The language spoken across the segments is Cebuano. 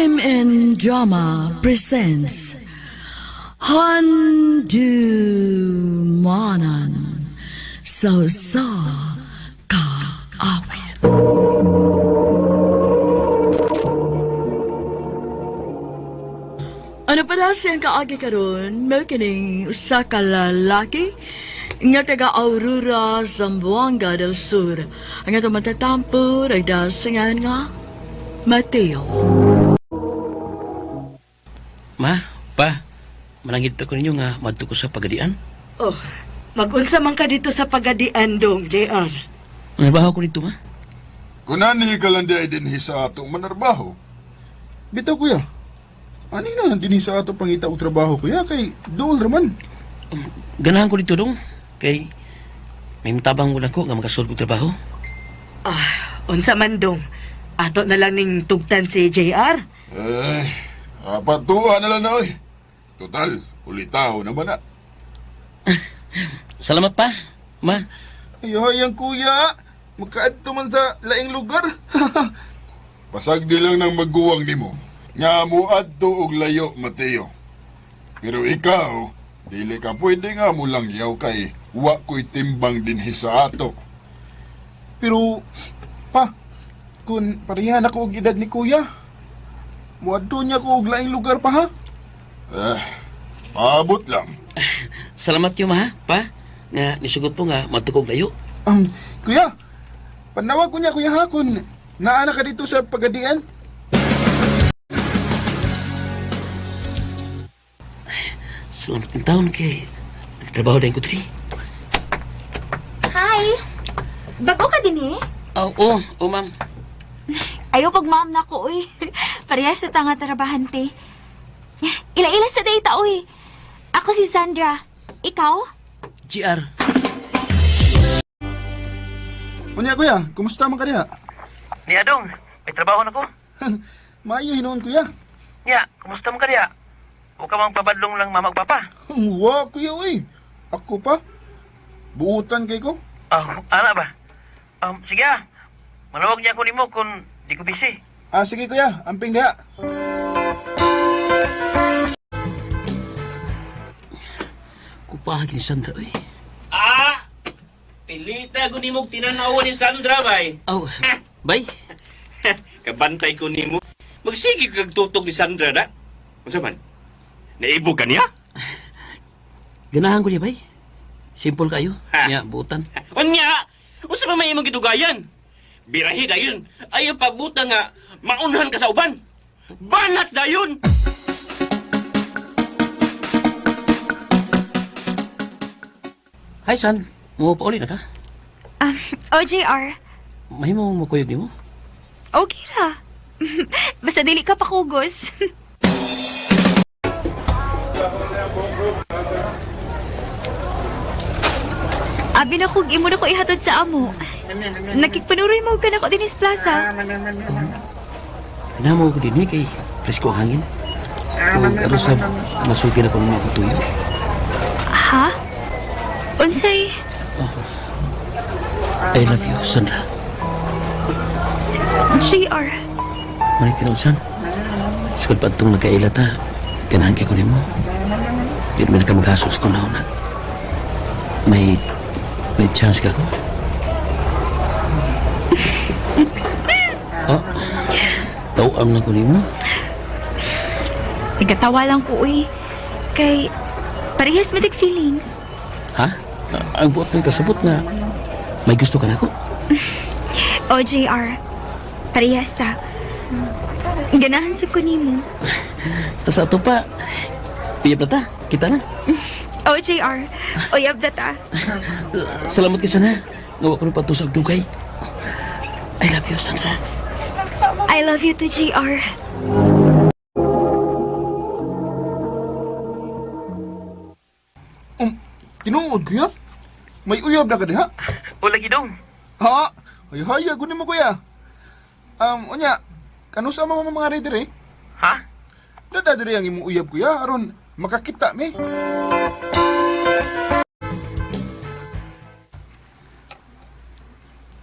MN Drama presents Handumanan sa Sa Kaawit. Ano pa siyang kaagi karon mao kining usa ka lalaki nga taga Aurora, Zamboanga del Sur. Ang atong matatampo ay dasingan nga Mateo. Ma, pa, manangit ko ninyo nga madto ko sa pagadian. Oh, magunsa man ka dito sa pagadian dong, JR. Nabaho ko dito, ma. Kunani ka lang di ay dinhi sa ato manarbaho. Bitaw kuya. Ani na dinhi sa ato pangita og trabaho kuya kay duol raman. Ganahan ko dito dong. Kay may matabang ko ko nga makasulod ko trabaho. Ah, unsa man dong. Ato na lang ning tugtan si JR. Eh, apatuan na lang na oy. Total, ulitaw naman na. Salamat pa, ma. Ay, ang kuya. Makaadto man sa laing lugar. Pasagdi lang ng maguwang nimo. Nga muadto og layo, Mateo. Pero ikaw, dili ka pwede nga mo lang yaw kay wa ko'y timbang dinhi sa ato. Pero pa kun parehan ako og edad ni kuya. Muadto niya ko og laing lugar pa ha. Eh, paabot lang. Salamat yo, ma, pa. Nga nisugot po nga madto ko og layo. Kuya, panawag ko niya kuya ha kun naa na ka dito sa pagadian. Salamat ng taon kay nagtrabaho din ko diri. Hi! Bago ka din eh. Oh, oh, oh, ma'am. Ayaw pag ma'am na ko, uy. Parehas sa tanga trabahante. Ila-ila sa data, uy. Ako si Sandra. Ikaw? GR. Unya kuya, kumusta man ka diha? Ni Adong, may trabaho na ko. Maayo hinuon kuya. Nya, kumusta man ka diha? Huwag ka mang pabadlong lang mama ug papa. Wa kuya oy. Ako pa. Buutan kay ko. Oh, ana ba? Sige ah. Manawag niya ko nimo kung di ko busy. Ah, sige kuya, amping diha. Kupahag ni Sandra, oy. Ah! Pilita ko nimo tinanawa ni Sandra bay. Oh, bay. Kabantay ko nimo. Magsige kag tutog ni Sandra da. Unsa man? Naibog ka niya? Ganahan ko niya, bay. Simple kayo. Ha. Nya, buutan. Unya! Unsa man may imong gidugayan? Birahi dayon. Ayaw pabuta nga maunhan ka sa uban. Banat dayon. Hi, San. Mo pauli na ka? O, JR. May mo makuyog nimo? Okay ra. Basta dili ka pakugos. Abi na kog imo na ko ihatod sa amo. Nakikpanuroy mo ka na ko dinis plaza. Namo ko dinhi kay presko ang hangin. O aron sa masulti na pa mo akong tuyo. Ha? Unsay? I love you, Sandra. JR. Ngunit tinuod, San. Sukad pa itong nagkaila ta, ganahan kay ko nimo. Di man ka maghasos ko na una. May chance ka ko? Oh, tawang na ko nimo. Nagkatawa lang ko, uy. Kay, parehas matig feelings. Ha? Ang buot mo'y kasabot na may gusto ka na ako. O, JR. Parehas ta. Ganahan sa ko nimo. Tapos ato pa, piyap na ta, kita na. O, JR. Uyab na ta. Salamat ka sana. Ngawa ko ng patusag dugay. I love you, Sandra. I love you too, JR. Tinuod kuya? May uyab na ka diha? O lagi dong. Ha? Ay hay, gunin mo kuya. Unya, kanusa mo mga reader eh? Ha? Dada diri ang imong uyab kuya aron makakita mi.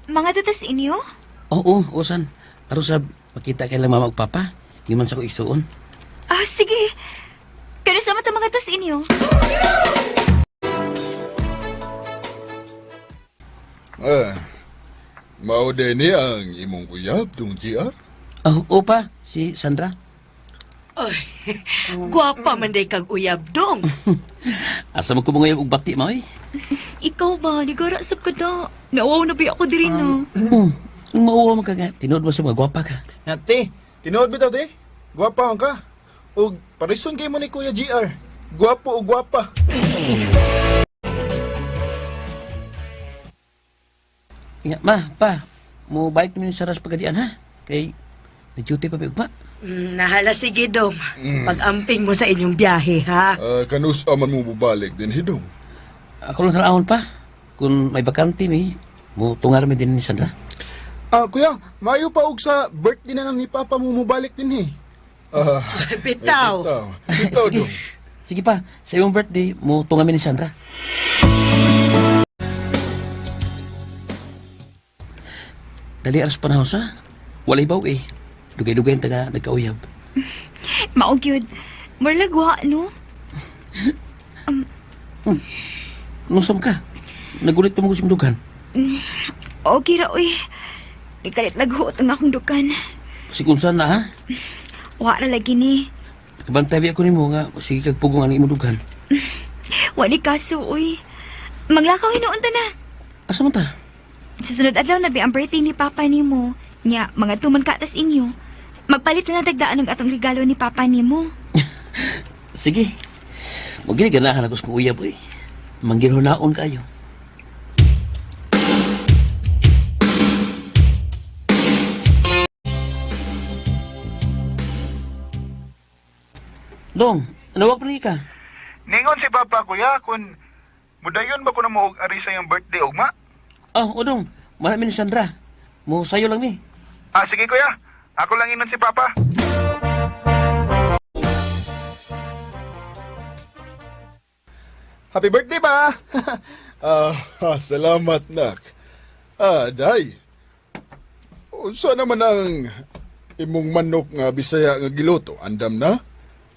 Mga tutas inyo? Oo, oo, San. Aron sa makita kay lang mama ug papa. Giman sa ko igsuon. Ah, sige. Kano sa mata mga tos inyo? Ah, mao din ni ang imong uyab dong GR. Oh, opa, si Sandra. Oy, gwapa man day kag uyab dong. Asa mo ko mga og bati mo eh. Ikaw ba? Nigara sab ka da. Nauwaw na ba ako diri no? Mauwa man ka nga. Tinuod mo sa mga gwapa ka. Ya, te, tinuod bitaw te. Gwapa man ka. Og parison kay mo ni Kuya GR. Gwapo og gwapa. Nga, ma, pa, mo bike ni sa ras pagadian ha. Kay may duty pa ba ugma. Nahala sige dong. Pag-amping mo sa inyong biyahe ha. Ah, kanus man mo bubalik din hidong. Ako lang sa ahon pa. Kung may bakante mi, mo tungar mi din ni Sandra. Ah, kuya, maayo pa og sa birthday na lang ni Papa mo mobalik din eh. Ah, Bitaw. Bitaw. Bitaw Sige. dong. Sige pa, sa imong birthday, mo tunga mi ni Sandra. Dali aras panahon sa. Walay baw eh. Dugay-dugay ang taga nagkauyab. Mao gyud. Murlag wa no. Nusam ka. Nagulit ka mo sa dugan. Okay ra oy. Ikalit laghuot ang akong dukan. Sigunsan na ha. Wa ra lagi ni. Nakabantay bi ako nimo nga sige kag pugong ang imong dugan. Wa ni kaso oy. Maglakaw hinuon ta na. Asa man ta? Sa sunod adlaw na bi ang birthday ni Papa nimo. Nya mga tuman ka tas inyo. Magpalit na lang tagdaan og atong regalo ni Papa nimo. Sige. Mo gini ganahan ako sa kong uyab oy. Manggirhunaon kayo. Dong, nawag pa rin ka. Ningon si Papa kuya kun mudayon ba ko na mo og ari sa iyang birthday ugma? Oh, o dong, marami ni Sandra. Mo sayo lang mi. Ah, sige kuya. Ako lang inon si Papa. Happy birthday pa! Ah, salamat nak. Ah, day. Unsa naman ang imong manok nga Bisaya nga giluto? Andam na?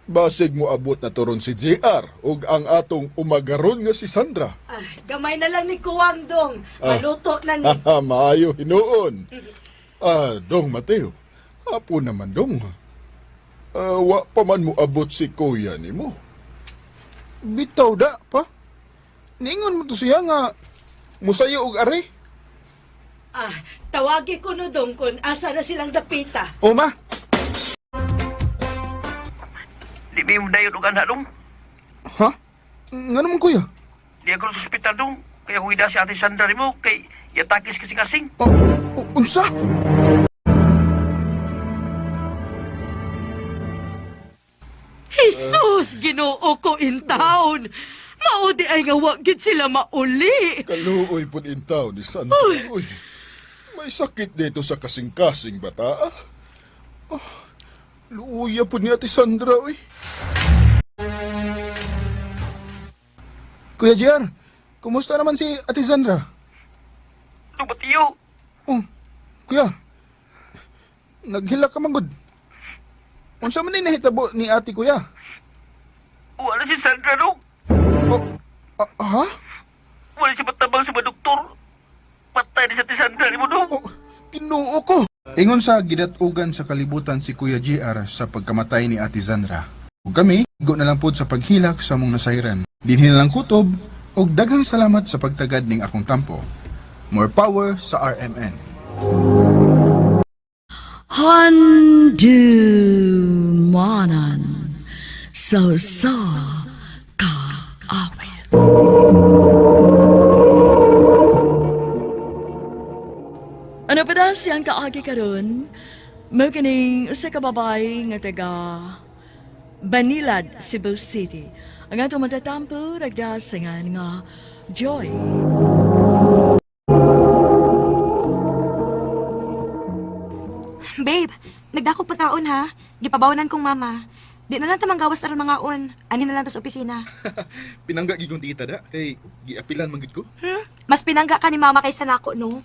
Basig mo abot na turon si JR ug ang atong umagaron nga si Sandra. Ah, gamay na lang ni Kuwang dong. Maluto na ni. Haha, maayo hinuon. Ah, dong Mateo. Apo naman dong. Ah, wa pa man mo abot si kuya nimo. Bitaw da pa. Ningon mo to siya nga musayo og ari. Ah, tawagi ko no dong kun asa na silang dapita. O ma, Di ba yung dayon og anak dong? ha? Nga naman kuya? Di ako sa ospital dong. Kaya kung ida si Ate Sandra nimo kay yatakis kasing-kasing. O, unsa? Jesus, Ginoo ko in town. Mao di ay nga wa gid sila mauli. Kaluoy pud in town ni Sandra. Uy, may sakit dito sa kasing-kasing bata. Ah. Luuya po ni Ate Sandra, uy. Kuya JR, kumusta naman si Ate Sandra? Dong Mateo, Oh, kuya. Naghilak ka man gud. Unsa man ni nahitabo ni ate kuya? wala si Sandra dong. Oh, ah, ha? Wala siya matabang sa mga doktor. Patay ni si Ate Sandra nimo dong. Oh, Ginoo ko. Ingon sa gidatugan sa kalibutan si Kuya JR sa pagkamatay ni Ate Zandra. Ug kami, igo na lang pod sa paghilak sa mong nasayran. Dinhi na lang kutob ug daghang salamat sa pagtagad ning akong tampo. More power sa RMN. Handumanan sa sa kaawit. Ano pa daw siyang kaagi karon? Mao kining usa ka babae nga taga Banilad, Cebu City. Ang atong matatampo nagdasingan nga Joy. Babe, nagdako pagkaon ha. Gipabawanan kong mama. Di na lang ta manggawas aron mga on. Ani na lang ta sa opisina. Pinangga gid kong tita da kay giapilan man gid ko. Mas pinangga ka ni mama kaysa nako, no?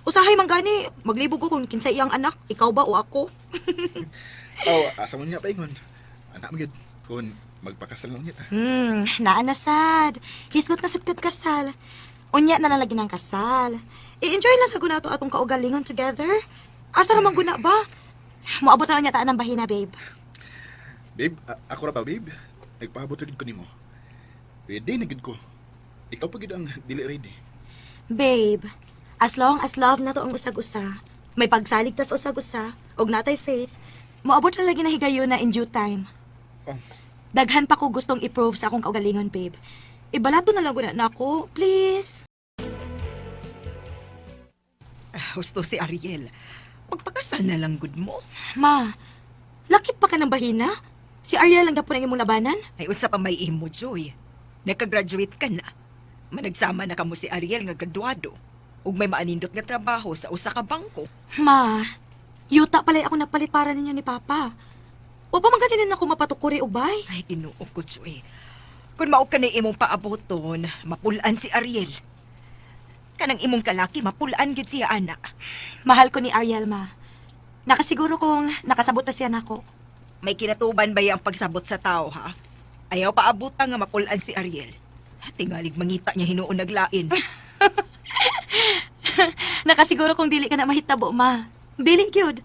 Usahay man gani, maglibog ko kung kinsay iyang anak, ikaw ba o ako? Oh, asa mo niya paingon? Anak mo gyud kun magpakasal lang kita. Naa na sad. Hisgot na sad kag kasal. Unya na lang lagi ng kasal. I-enjoy lang sa guna to atong kaugalingon together. Asa ramang guna ba? Moabot na unya taan ang bahina, babe. Babe, ako ra pa, babe. Nagpaabot ra gid ko nimo. Ready na gid ko. Ikaw pa gid ang dili ready. Babe, as long as love na to ang usag-usa, may pagsalig tas usag-usa, og natay faith, moabot na lagi na higayon na in due time. Oh. Daghan pa ko gustong i-prove sa akong kaugalingon, babe. Ibalato na lang guna na ako, please. Ah, husto si Ariel. Pagpakasal na lang gud mo. Ma, lakip pa ka ng bahina? Si Ariel lang gapon ang imong labanan? Ay unsa pa may imo, Joy. Nakagraduate ka na. Managsama na kamo si Ariel nga graduado. Ug may maanindot nga trabaho sa usa ka bangko. Ma, yuta pala'y ako nagpalit para ninyo ni Papa. Wa pa man ganinin ako mapatukuri ubay. Ay, Ginoo ko, Joy. Kung mao ka na imong paaboton, mapulaan si Ariel. Kanang imong kalaki, mapulaan gyud siya, ana. Mahal ko ni Ariel, ma. Nakasiguro kong nakasabot na siya nako. May kinatuban ba ang pagsabot sa tao, ha? Ayaw paabutan nga mapulaan si Ariel. Tingalig mangita niya hinuon naglain. Nakasiguro kong dili ka na mahitabo, ma. Dili gyud.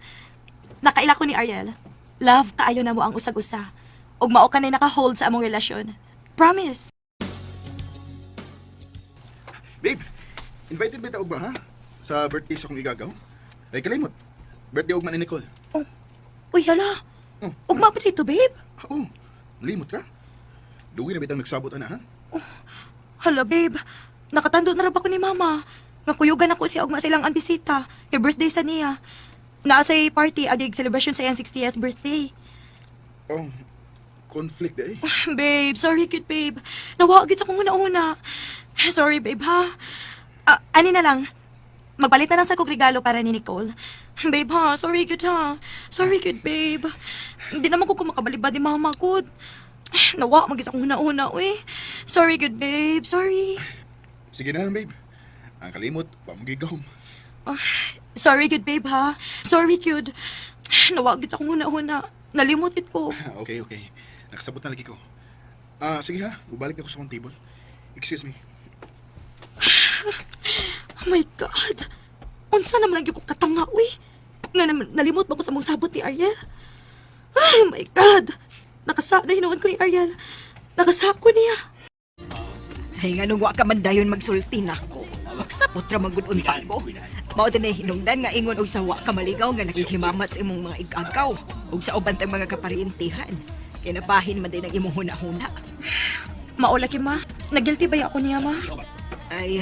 Nakaila ko ni Ariel. Love kaayo na mo ang usag-usa. Ug mao ka na naka-hold sa among relasyon. Promise. Babe, invited ba ta og ba ha? Sa birthday sa akong igagaw? Ay kalimot. Birthday og man ni Nicole. Oh. Uy, hala. Oh. Ugma pa dito, babe. Ah, oh, limot ka? Dugi na bitang nagsabot ana ha? Hala, babe. Nakatando na ra ba ko ni mama? Nga kuyugan ako siya ugma sa ilang antisita. Kay birthday sa niya. Naa say party agig celebration sa iyang 60th birthday. Oh, conflict eh. Babe, sorry cute babe. Nawagit sa kong una-una. Sorry babe ha. Ah, ani na lang. Magpalit na lang sa kog regalo para ni Nicole. Babe ha, sorry cute ha. Sorry cute babe. Hindi naman ko kumakabalibad ni mama ko. Nawa, mag isa kong una-una, uy. Sorry good babe, sorry. Sige na lang, babe. Ang kalimot, wa mo gigahom. Ah, sorry good babe ha. Sorry cute. Nawagit sa kong una-una. Nalimot it ko. Okay, okay. Nakasabot na lagi ko. Ah, sige ha. Bubalik na ako sa akong table. Excuse me. Oh my God! Unsa naman lagi ko katanga, uy? Nga naman, nalimot ba ko sa mong sabot ni Ariel? Ay, my God! Nakasa na hinuon ko ni Ariel. Nakasa ko niya. Ay, nganong wa ka man dayon magsulti nako. Magsapot ra man gud unta ko. Mao din hinungdan nga ingon og sa wa ka maligaw nga nakihimamat sa imong mga igagaw ug sa uban tang mga kaparintihan. Kay nabahin man din ang imong hunahuna. Maula ki, ma. Nagilty ba ako niya, ma? Ay,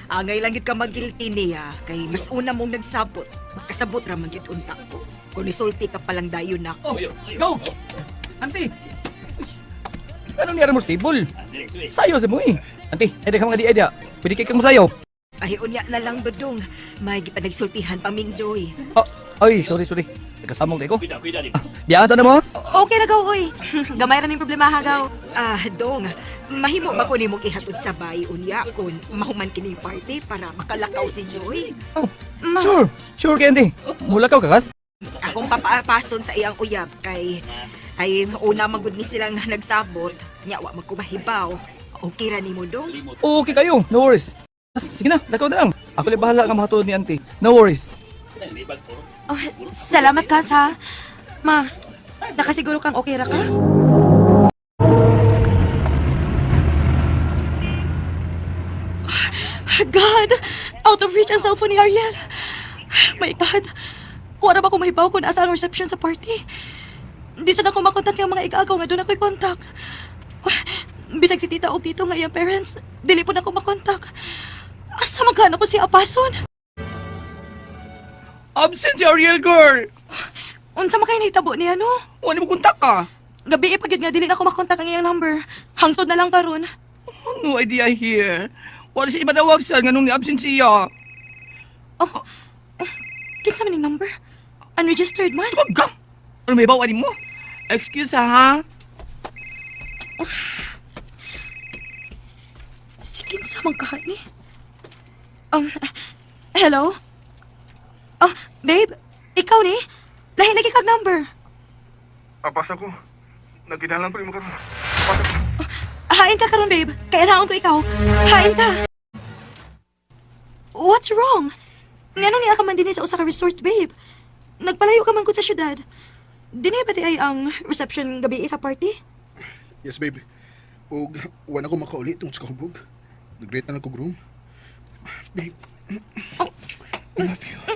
angay lang gyud ka magilty niya kay mas una mong nagsabot. Makasabot ra man gyud unta ko. Kung isulti ka palang dayon nako. Oh, go! Ante! Ano niya mo stable? Sayo sa mo eh. Ante, ay ka mga di idea. Pwede kay kang masayo. Ay, unya na lang dudong. May gipanagsultihan pa Ming Joy. Oh, ay, sorry, sorry. Nagkasamong kay ko. Biyahan to na mo. Okay na gaw, uy. Gamay ra ning problema ha, gaw. Ah, dong, mahimo ba ko nimong ihatod sa bay unya kung mahuman kini party para makalakaw si Joy? Oh, sure. Sure kay ante. Mula ka kakas. Akong papaapason sa iyang uyab kay ay una magud ni silang nagsabot, nya wa magkumahibaw. Okay ra nimo dong. Okay kayo. No worries. Sige na, lakaw na lang. Ako lang bahala nga mahatod ni ante. No worries. Oh, salamat ka sa... Ma, nakasiguro kang okay ra ka? God! Out of reach ang cellphone ni Ariel. My God! Wala ba kung mahibaw kung nasa ang reception sa party? Di sana ko makontak yung mga igagaw nga doon ako'y contact. Bisag si tita o tito nga iyang parents, dili po na ako makontak. Asa magkano ko si Apason? Absent si Ariel girl. Unsa man kay nahitabo niya no? Wala mo kontak ka. Gabi eh, pagid nga dili na ako makontak ang iyang number. Hangtod na lang karon. No idea here. Wala siya ipanawag sa nganong ni absent siya. Oh. Kinsa man ning number? Unregistered man. Tumag ka! Ano may bawa mo? Excuse ha? Si kinsa man kahani? Hello? Oh, babe, ikaw ni? Lahi lagi kag number. Apasa ko. Nagkinalang ko nimo karon. Apasa ko. Hain ka karon, babe. Kaya naon ko ikaw. Hain ka. What's wrong? Ngano niya ka man dinhi sa usa ka resort, babe? Nagpalayo ka man gud sa syudad. Dinhi ba di ay ang reception gabi sa party? Yes, babe. Og wala ko makauli tungod sa kahubog. Nag-rate na lang kog room. Babe. I love you. I love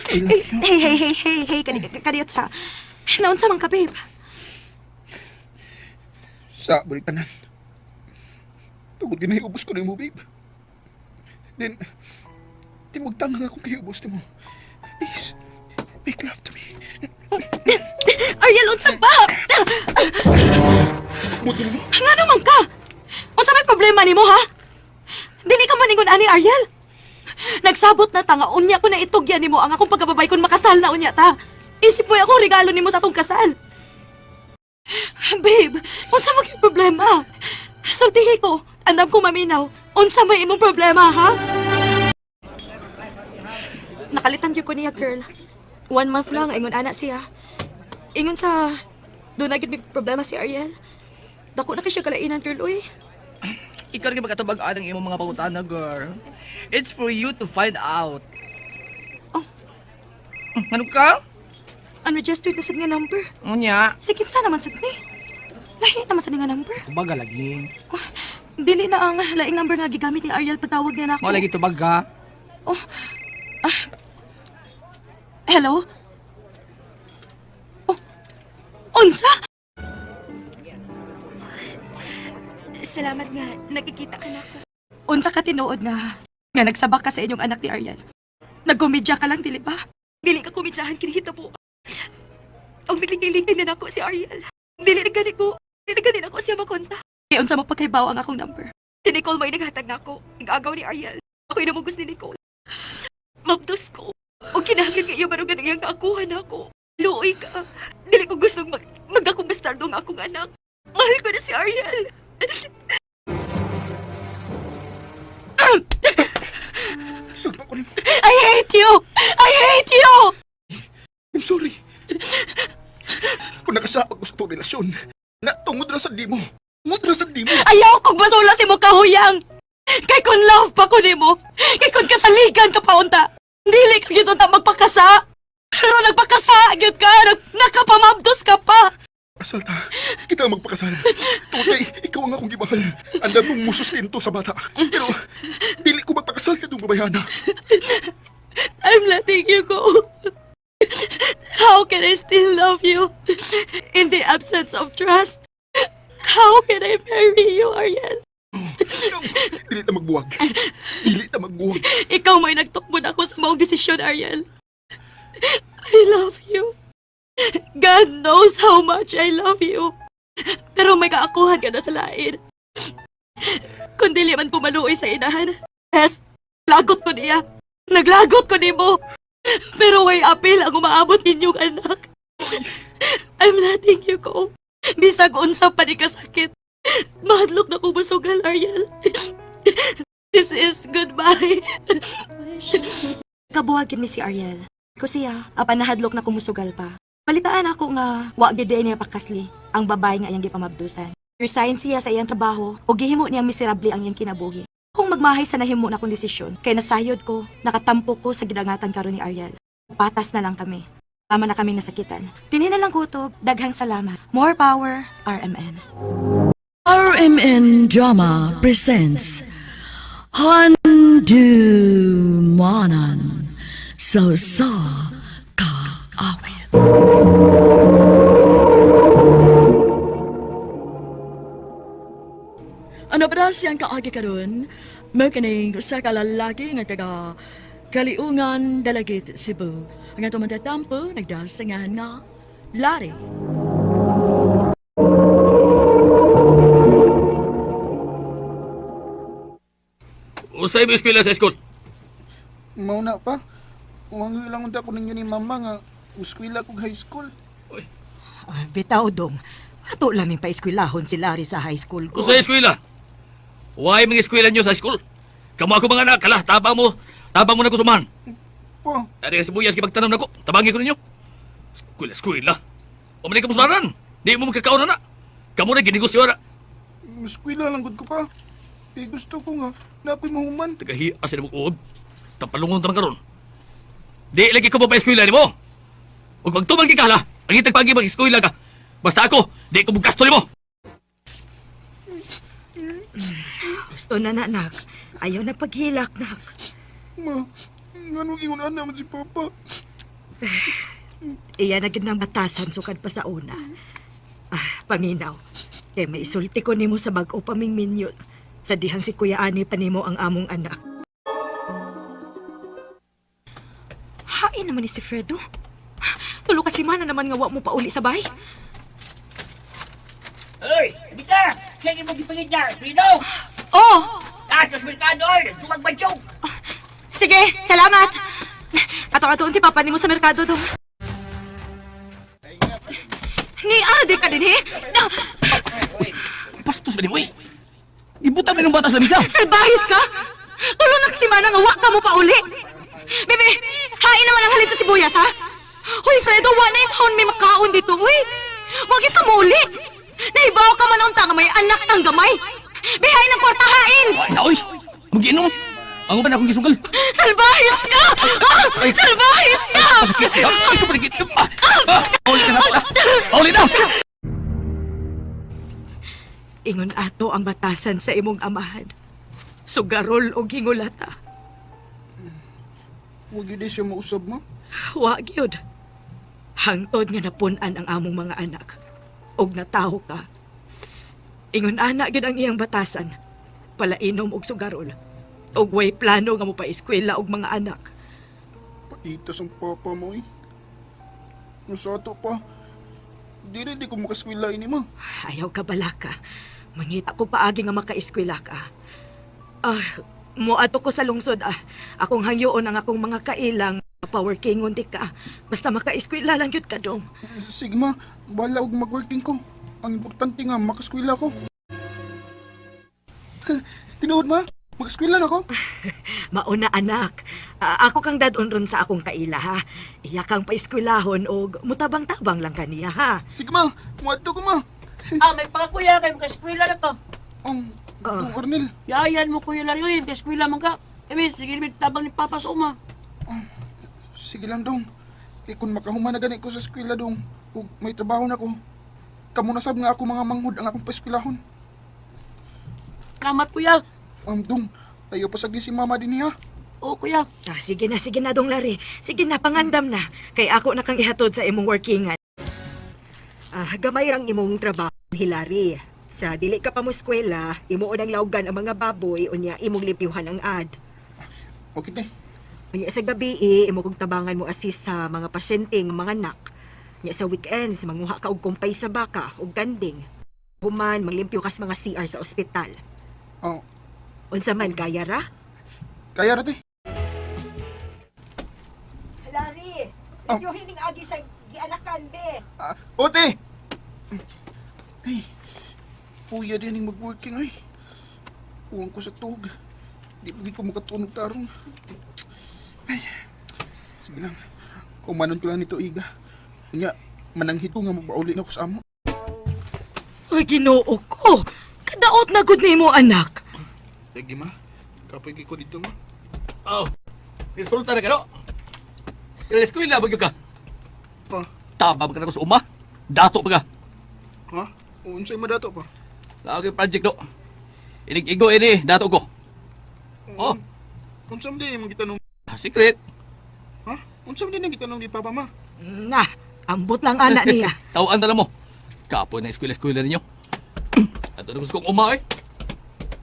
Hey, you. hey, hey, hey, hey, hey, kani kaniyot sa. Naunsa man ka, babe? Sa balik tanan. Tungod ginahiubos ko nimo, babe. Then, di magtanga nga akong gihiubos nimo. Please, make love to me. Ariel, unsa ba? Buto nimo. Ngano man ka? Unsa may problema nimo, ha? Dili ka maningon ani, Ariel. Nagsabot na ta nga unya ko na itugyan nimo ang akong pagkababay kun makasal na unya ta. Isip mo akong regalo nimo sa atong kasal. Babe, unsa man kay problema? Sultihi ko, andam ko maminaw. Unsa may imong problema, ha? Nakalitan gyud ko niya, girl. One month lang, ingon ana siya. Ingon sa, doon na gyud may problema si Ariel. Dako na kay siya kalainan, girl, uy. Ikaw rin makatubag ang imong mga pangutana, girl. It's for you to find out. Oh. Ano ka? Unregistered na sad nga number. Unya. Si kinsa naman sad ni? Lahi naman sad ni nga number. Tubaga lagi. Oh, dili na ang laing number nga gigamit ni Ariel pagtawag niya nako. Mo lagi tubag ka. Oh. Ah. Hello? Oh. Unsa? Salamat nga, nakikita ka na ako. Unsa ka tinuod nga nga nagsabak ka sa inyong anak ni Ariel? Nagkomedya ka lang, dili ba? Dili ka kumidyahan kinihita po. Ang nagligay-ligay na nako si Ariel. Dili na gani ko. Dili na gani nako siya makonta. Kay unsa mo pagkaibaw ang akong number? Si Nicole may naghatag nako. Igagaw ni Ariel. Ako'y namugos ni Nicole. Mabdos ko. O kinahanglan nga iya barugan ang iyang naakuha nako. Luoy ka. Dili ko gustong magdakong bastardo ang akong anak. Mahal ko na si Ariel. Sugpa ko nimo. I hate you! I hate you! I'm sorry. Kung nakasabag ko sa itong relasyon, natungod ra sa di mo. Tungod ra sa di mo. Ayaw kong basula si mo kahuyang! Kay kun love pa ko nimo! Kay kun kasaligan ka pa unta! Dili ka gyud unta magpakasa! Pero nagpakasa gyud ka! Nakapamabdos ka pa! Asal ta, kita ang magpakasal. Tungod kay, ikaw ang akong gibahal. Andam mong musustinto sa bata. Pero, dili ko magpakasal ka babayana. I'm letting you go. How can I still love you in the absence of trust? How can I marry you, Ariel? No, dili ta magbuwag. Dili ta magbuwag. Ikaw may nagtukmod ako sa maong desisyon, Ariel. I love you. God knows how much I love you. Pero may kaakuhan ka na sa lain. Kung dili man pumaluoy sa inahan, yes, lagot ko niya. Naglagot ko nimo. Pero way apil ang umaabot ninyong anak. I'm letting you go. Bisag unsa pa ni kasakit. Mahadlok na ko musugal, Ariel. This is goodbye. Kabuhagin mi si Ariel. Ko siya, apan nahadlok na kumusugal pa. Balitaan ako nga, wa gid niya pakasli ang babae nga iyang gipamabdusan. Resign siya sa iyang trabaho o gihimo niyang miserable ang iyang kinabuhi. Kung magmahay sa nahimo na akong desisyon, kay nasayod ko, nakatampo ko sa gidangatan karon ni Ariel. Patas na lang kami. Tama na kaming nasakitan. Tinin na lang kutob, daghang salamat. More power, RMN. RMN Drama presents Handu Manan So Sa Ka Awit. Ano pa siyang kaagi karon? Mo kining usa ka lalaki nga taga Kaliungan, Dalagit, Cebu. Ang atong matatampo nagdasingahan nga Larry. Usay mo eskwela sa school. Mauna pa. Umangoy lang unta ko ninyo ni mama nga uskwila kog high school. Ay, bitaw dong. Ato lang ning paeskwelahon si Larry sa high school ko. Usay eskwela. Why mga eskwela nyo sa school? Kamo ako mga anak, kala, tabang mo. Tabang mo na kusuman. Po, Dari ka sibuyas, kipagtanong na ko. Tabangin ko ninyo. Eskwela, eskwela. O man ka musularan. Di mo magkakaon na. Kamu na ginegosyo na. Eskwela lang gud ko pa. Eh gusto ko nga na ako'y mahuman. Tagahi asa na uod. Tapalungon ta man karon. Di lagi ko pa eskwela nimo. Ug magtuman kay kala, ang itag pagi mag-eskwela ka. Basta ako, di ko mugasto nimo. Gusto na na, nak. Ayaw na paghilak, nak. Ma, nganong ingon ana man si Papa? Iya na gid nang batasan sukad pa sa una. Ah, paminaw. Kay may isulti ko nimo sa bag-o paming minyo. Sa dihang si Kuya Ani pa nimo ang among anak. Hain naman ni si Fredo. Tulo kasi mana naman nga wa mo pauli sa bahay. Oy, dita! Siya mo gipangit na, Pino! Oh! Ah, sa merkado, oy! Tumagbadyong! Sige, salamat! Ato-atoon si Papa nimo sa merkado dong. Ni Ade ka din, he? Na, Bastos ba nimo eh? Ibutang na ng bata sa lamisa. salbahis ka? Tulo na kasi mana nga wa ka mo pauli. Bebe, hain naman ang halin sa sibuyas, ha? Hoy, Fredo, wa na yung may makaon dito, uy. Wag ka mo uli. Nahibaw ka man unta nga may anak kang gamay. Bihain ang kwarta, hain! Ay, na oy. Magiinom. Ang uban akong gisugal. Salbahis ka! Ah! Salbahis ka! Pasakit. Ay, ko pasakit. Ah, ah, Uli ka sa ako. Uli na. Ingon ato ang batasan sa imong amahan. Sugarol og hingulata. Wag yun siya mausab ma. Wa gyud. Hangtod nga napun-an ang among mga anak. Og nataho ka. Ingon ana gyud ang iyang batasan. Palainom og sugarol. Og way plano nga mopaeskwela og mga anak. Paitas ang papa mo eh. Ang sa ato pa, di rin di ko makaskwela ini ma. Ayaw ka balaka. Mangita ko paagi nga makaeskwela ka. Ah, moadto ko sa lungsod ah. Akong hangyoon ang akong mga kailang power kingon di ka. Basta makaeskwela lang gyud ka dong. Sige ma, bahala og mag-working ko. Ang importante nga makaskwela ko. Tinuod ma, makaskwela na ko. Mauna anak. Ah, ako kang dadon ron sa akong kaila ha. Iya kang paeskwelahon og mutabang-tabang lang kaniya ha. Sige ma, muadto ko ma. Ah, may pakakuya kayo, magka-eskwela na to. Ang Ah. Dong Arnel, Yayan mo, Kuya Larry, oy, magka-eskwela man ka. Eh, sige, may tabang ni Papa sa uma. sige lang dong. Eh, kung makahuman na gani ko sa eskwela dong, ug may trabaho na ko. Kamo na sab nga ako mga manghud ang akong paeskwelahon. Salamat, Kuya. Dong, tayo pasagdi si mama din niya. Oo, Kuya. Ah, sige na dong Larry. Sige na pangandam na. Kay ako na kang ihatod sa imong workingan. Ah, gamay rang imong trabaho, Hilary. Sa dili ka pa mo eskwela, imo unang lawgan ang mga baboy unya imong limpyuhan ang ad. Okay te. Unya sa gabi, eh, imo kog tabangan mo assist sa mga pasyente nga mga anak. Unya sa weekends, manguha ka og kumpay sa baka ug kanding. Human, manglimpyo ka sa mga CR sa ospital. Oh, Unsa man kaya ra? kaya ra te. Hilary, Oh. hining agi sa gianakan be. Ah, ote! Ay, puya din yung mag-working ay. Kuwang ko sa tug. Di pa ko makatunog tarong. Ay, sige lang. Umanon ko lang nito, Iga. Nga, mananghit ko nga magbauli na ko sa amo. Uy, Ginoo ko. Kadaot na gud nimo anak. Lagi ma, kapoy ko dito ma. Oh. Insulta na ka no. Eskwela ba gyud ka? Pa, Tama ba ka na ko sa uma? Dato pa ka. ha? Unsay madato pa? Lagi project no. Inig-igo ini, dato ko. Oh, Unsa man din imong gitanong? secret. Ha? Unsa man din ang gitanong ni Papa ma? Na, ambot lang anak niya. Tawaan na lang mo. Kapoy na eskwela-eskwela ninyo. Ato na gusto kong uma eh.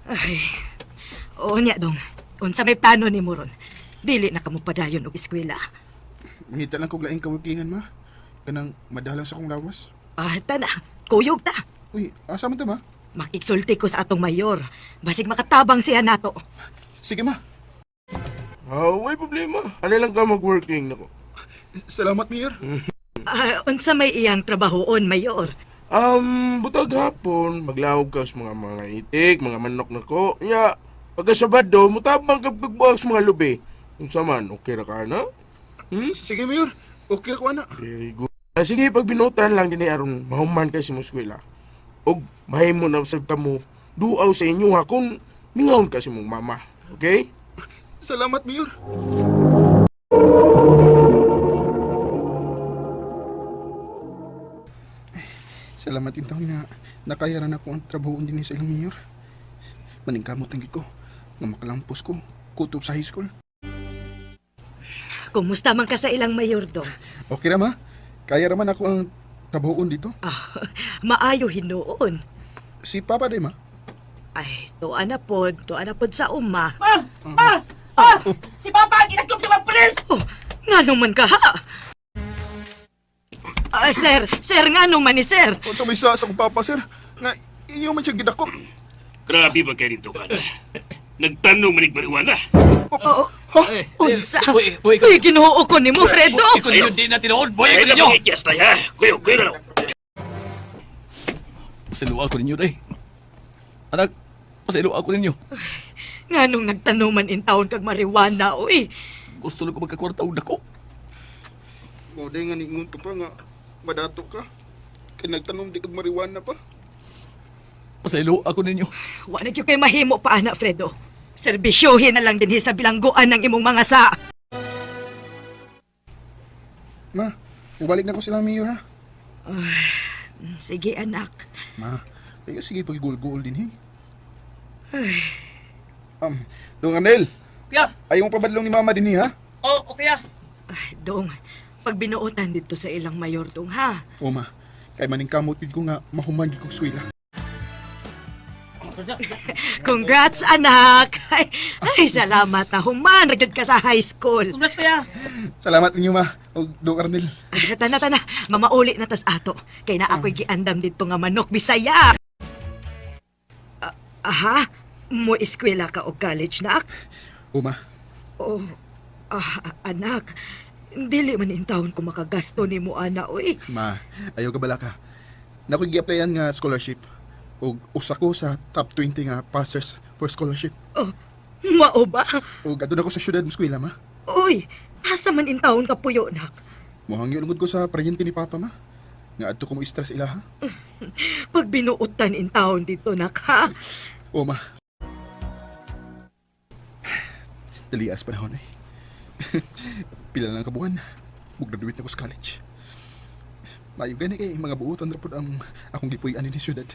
Ay. Oo niya dong. Unsa may plano nimo ron? Dili na kamo padayon og eskwela. Mangita lang kog laing kaworkingan ma. Kanang madalang sa akong lawas. Ah, tana, kuyog ta. Uy, asa man ta ma? Makigsulti ko sa atong mayor. Basig makatabang siya nato. Sige ma. Ah, way problema. Alay lang ka mag-working nako. Salamat, Mayor. Ah, unsa may iyang trabahoon, mayor? Butag hapon, maglawog ka sa mga mga itik, mga manok nako. Nya, pagka Sabado, mutabang ka pagbuwag sa mga lubi. Unsa man, okay ra ka na? Sige, Mayor. Okay ra ko ana. Very good. Ah, sige, pagbinutan lang dinhi aron mahuman kay sa imong eskwela. Og mahimo na sad kamo duaw sa inyo ha kung mingawon ka sa imong mama. Okay? Salamat, Mayor. Salamat intaw nga nakayaran ako ang trabaho din sa ilang mayor. Maningkamot ang gid ko nga makalampos ko kutob sa high school. Kumusta man ka sa ilang mayordom? Okay ra ma. Kaya raman ako ang trabahoon dito. Ah, maayo hinuon. Si Papa day ma. Ay, tuwa na pod, tuwa na pod sa uma. Ma! Ma! Ah! Si Papa, ginagkop sa mga pulis! Oh, ngano man ka ha? Ah, sir, sir, ngano man ni sir? Unsa may sa akong papa sir? Nga inyo man siya gidakop. Grabe ba kayo dito ka na? Nagtanong manig mariwana. Oo, Ha? unsa? Boy, boy, Uy, Ginoo ko nimo, Fredo. Ikaw ninyo, di na tinuod. Boy, ikaw ninyo. Yes, tayo ha. Kuyo, kuyo na lang. Pasailoa ko ninyo, day. Anak, pasailoa ko ninyo. Nganong nagtanuman in town kag marijuana, uy. Gusto lang ko magkakwarta og dako. Mo day nga ningon ka pa nga madato ka. Kay nagtanom di kag marijuana pa. Pasailoa ko ninyo. Wa na gyud kay mahimo pa ana, Fredo. Serbisyohin na lang dinhi sa bilangguan ng imong mga sa. Ma, mubalik na ko sila mayor ha. Sige, anak. Ma, ay sige pagigul-gul din he. Dong Arnel, Kuya! ayaw mo pabadlong ni Mama din ha? Oh, okay ah. Ay, dong, pag binuotan dito sa ilang mayor, dong, ha? O ma, kay maningkamot gid ko nga mahuman gid kog eskwela. Congrats, anak! Ay, ay salamat na human. Ragyod ka sa high school. Congrats, kuya. Salamat ninyo ma, og Dong Arnel. Ay, tana, tana. Mamauli na tas ato. Kay na ako'y giandam dito nga manok Bisaya. Ah, aha? Mo eskwela ka o college, nak? O ma, Oh, ah, anak. Dili man in taon ko makagasto ni mo, ana, uy. ma, ayaw ka bala ka. Nakoy gi-applyan nga scholarship. Og usa ko sa top 20 nga passers for scholarship. Oh, mao ba? Og adto na ko sa syudad mo eskwela ma. Uy, asa man in taon ka puyo, nak? Mohangyo lungod ko sa paryente ni Papa ma. Nga adto ko mo stress ila ha. Pag binuotan in taon dito, nak, ha? O ma. Dali as panahon eh. Pila lang kabuan. Bug-graduate na ko sa college. Mayo gani kay mga buotan ra pud ang akong gipuy-an ni syudad.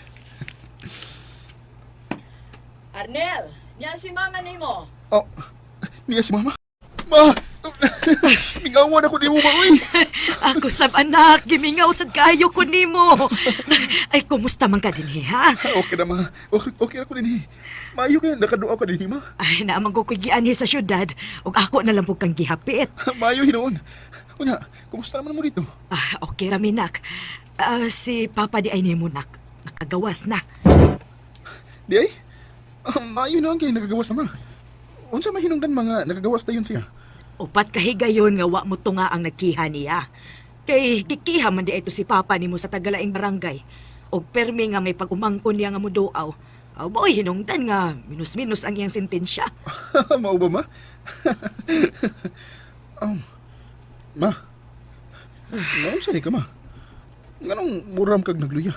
Arnel, niya si mama nimo. Oh, niya si mama. Ma! Mingawan ako ni mo ma, uy! Ako sab anak, gimingaw sad kaayo ko nimo. Ay, kumusta man ka dinhi, ha? Okay na ma. Okay, okay ako din eh. Maayo kay nakaduaw ka din ma. Ay, naamang ko ko'y gianhi sa syudad ug ako na lang pud kang gihapit. Maayo hinuon. Unya, kumusta naman mo dito? Ah, okay ra minak. Ah, si Papa di ay nimo nak. Nakagawas na. Di ay? Ah, maayo na kay nakagawas na ma. Unsa mahinungdan mga nakagawas dayon siya? Upat ka higayon nga wa mo tunga ang nagkiha niya. Kay gikiha man di ito si Papa nimo sa tagalaing barangay. Og permi nga may pag-umangkon niya nga muduaw. Aw boy, hinungdan nga minus-minus ang iyang sentensya. Mao ba ma? um, ma. Naunsa ni ka ma? Nganong muram kag nagluya?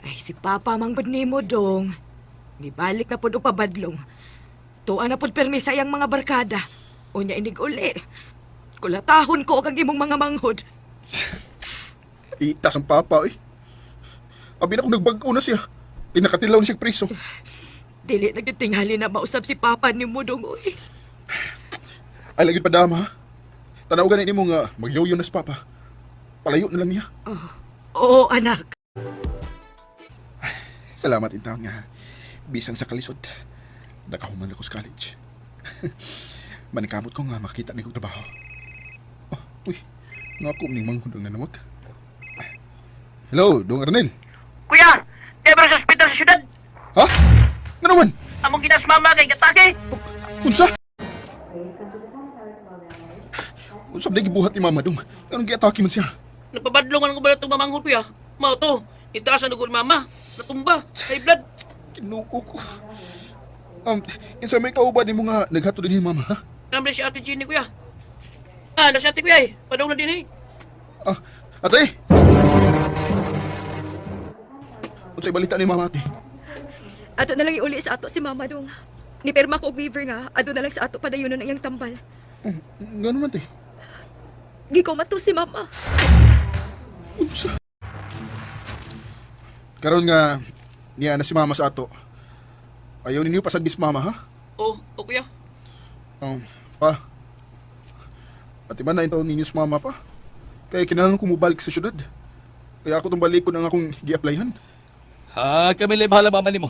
Ay, si Papa manggod nimo dong. Nibalik na pod og pabadlong. Tuwa na pod permi sa iyang mga barkada. Unya inig uli. Kulatahon ko og ang imong mga manghod. Itas ang papa eh. Abi na kung nagbag-o na siya. Pinakatilaw na siya preso. Dili na gyud tingali na mausab si Papa nimo dong uy. Ay lagi pa dama. ha? Tanaw gani nimo nga magyoyo na si papa. Palayo na lang niya. Oo, anak. Salamat intaon nga. Bisan sa kalisod. Nakahuman ako sa college. Manikamot ko nga makita ni kong trabaho. Oh, uy, nga ako ning manghud ang nanawag. Hello, Dong Arnel. Kuya, kaya sa ospital sa syudad. Ha? Nga naman? Among ginas mama kay gatake. Unsa? Unsa ba gibuhat ni Mama Dong? Anong giatake man siya? Napabadlongan ko ba na itong mamanghod, kuya? Mao to. Itaas ang dugo ni mama. Natumba. High blood. Kinuo ko. Kinsa may kauban nimo nga naghatod din ni Mama, ha? Namli si Ate Jenny, kuya. Ah, na si Ate kuya eh. Padong na din eh. Ah, Ate! Unsay balita ni mama ate? Ato na lang iuli sa ato si mama dong. Ni perma ko og waiver nga, ato na lang sa ato padayonon ang iyang tambal. Oh, ngano man te? Gikoma to si mama. Unsa? Karon nga niya na si mama sa ato. Ayaw ninyo pasadbis mama ha? Oh, oh kuya. Pa. Ati man na ninyo sa mama pa. Kaya kinahanglan ko mobalik sa syudad. Kaya ako tong balik ko nang akong gi-applyan. Ha, kami lang bahala mama nimo.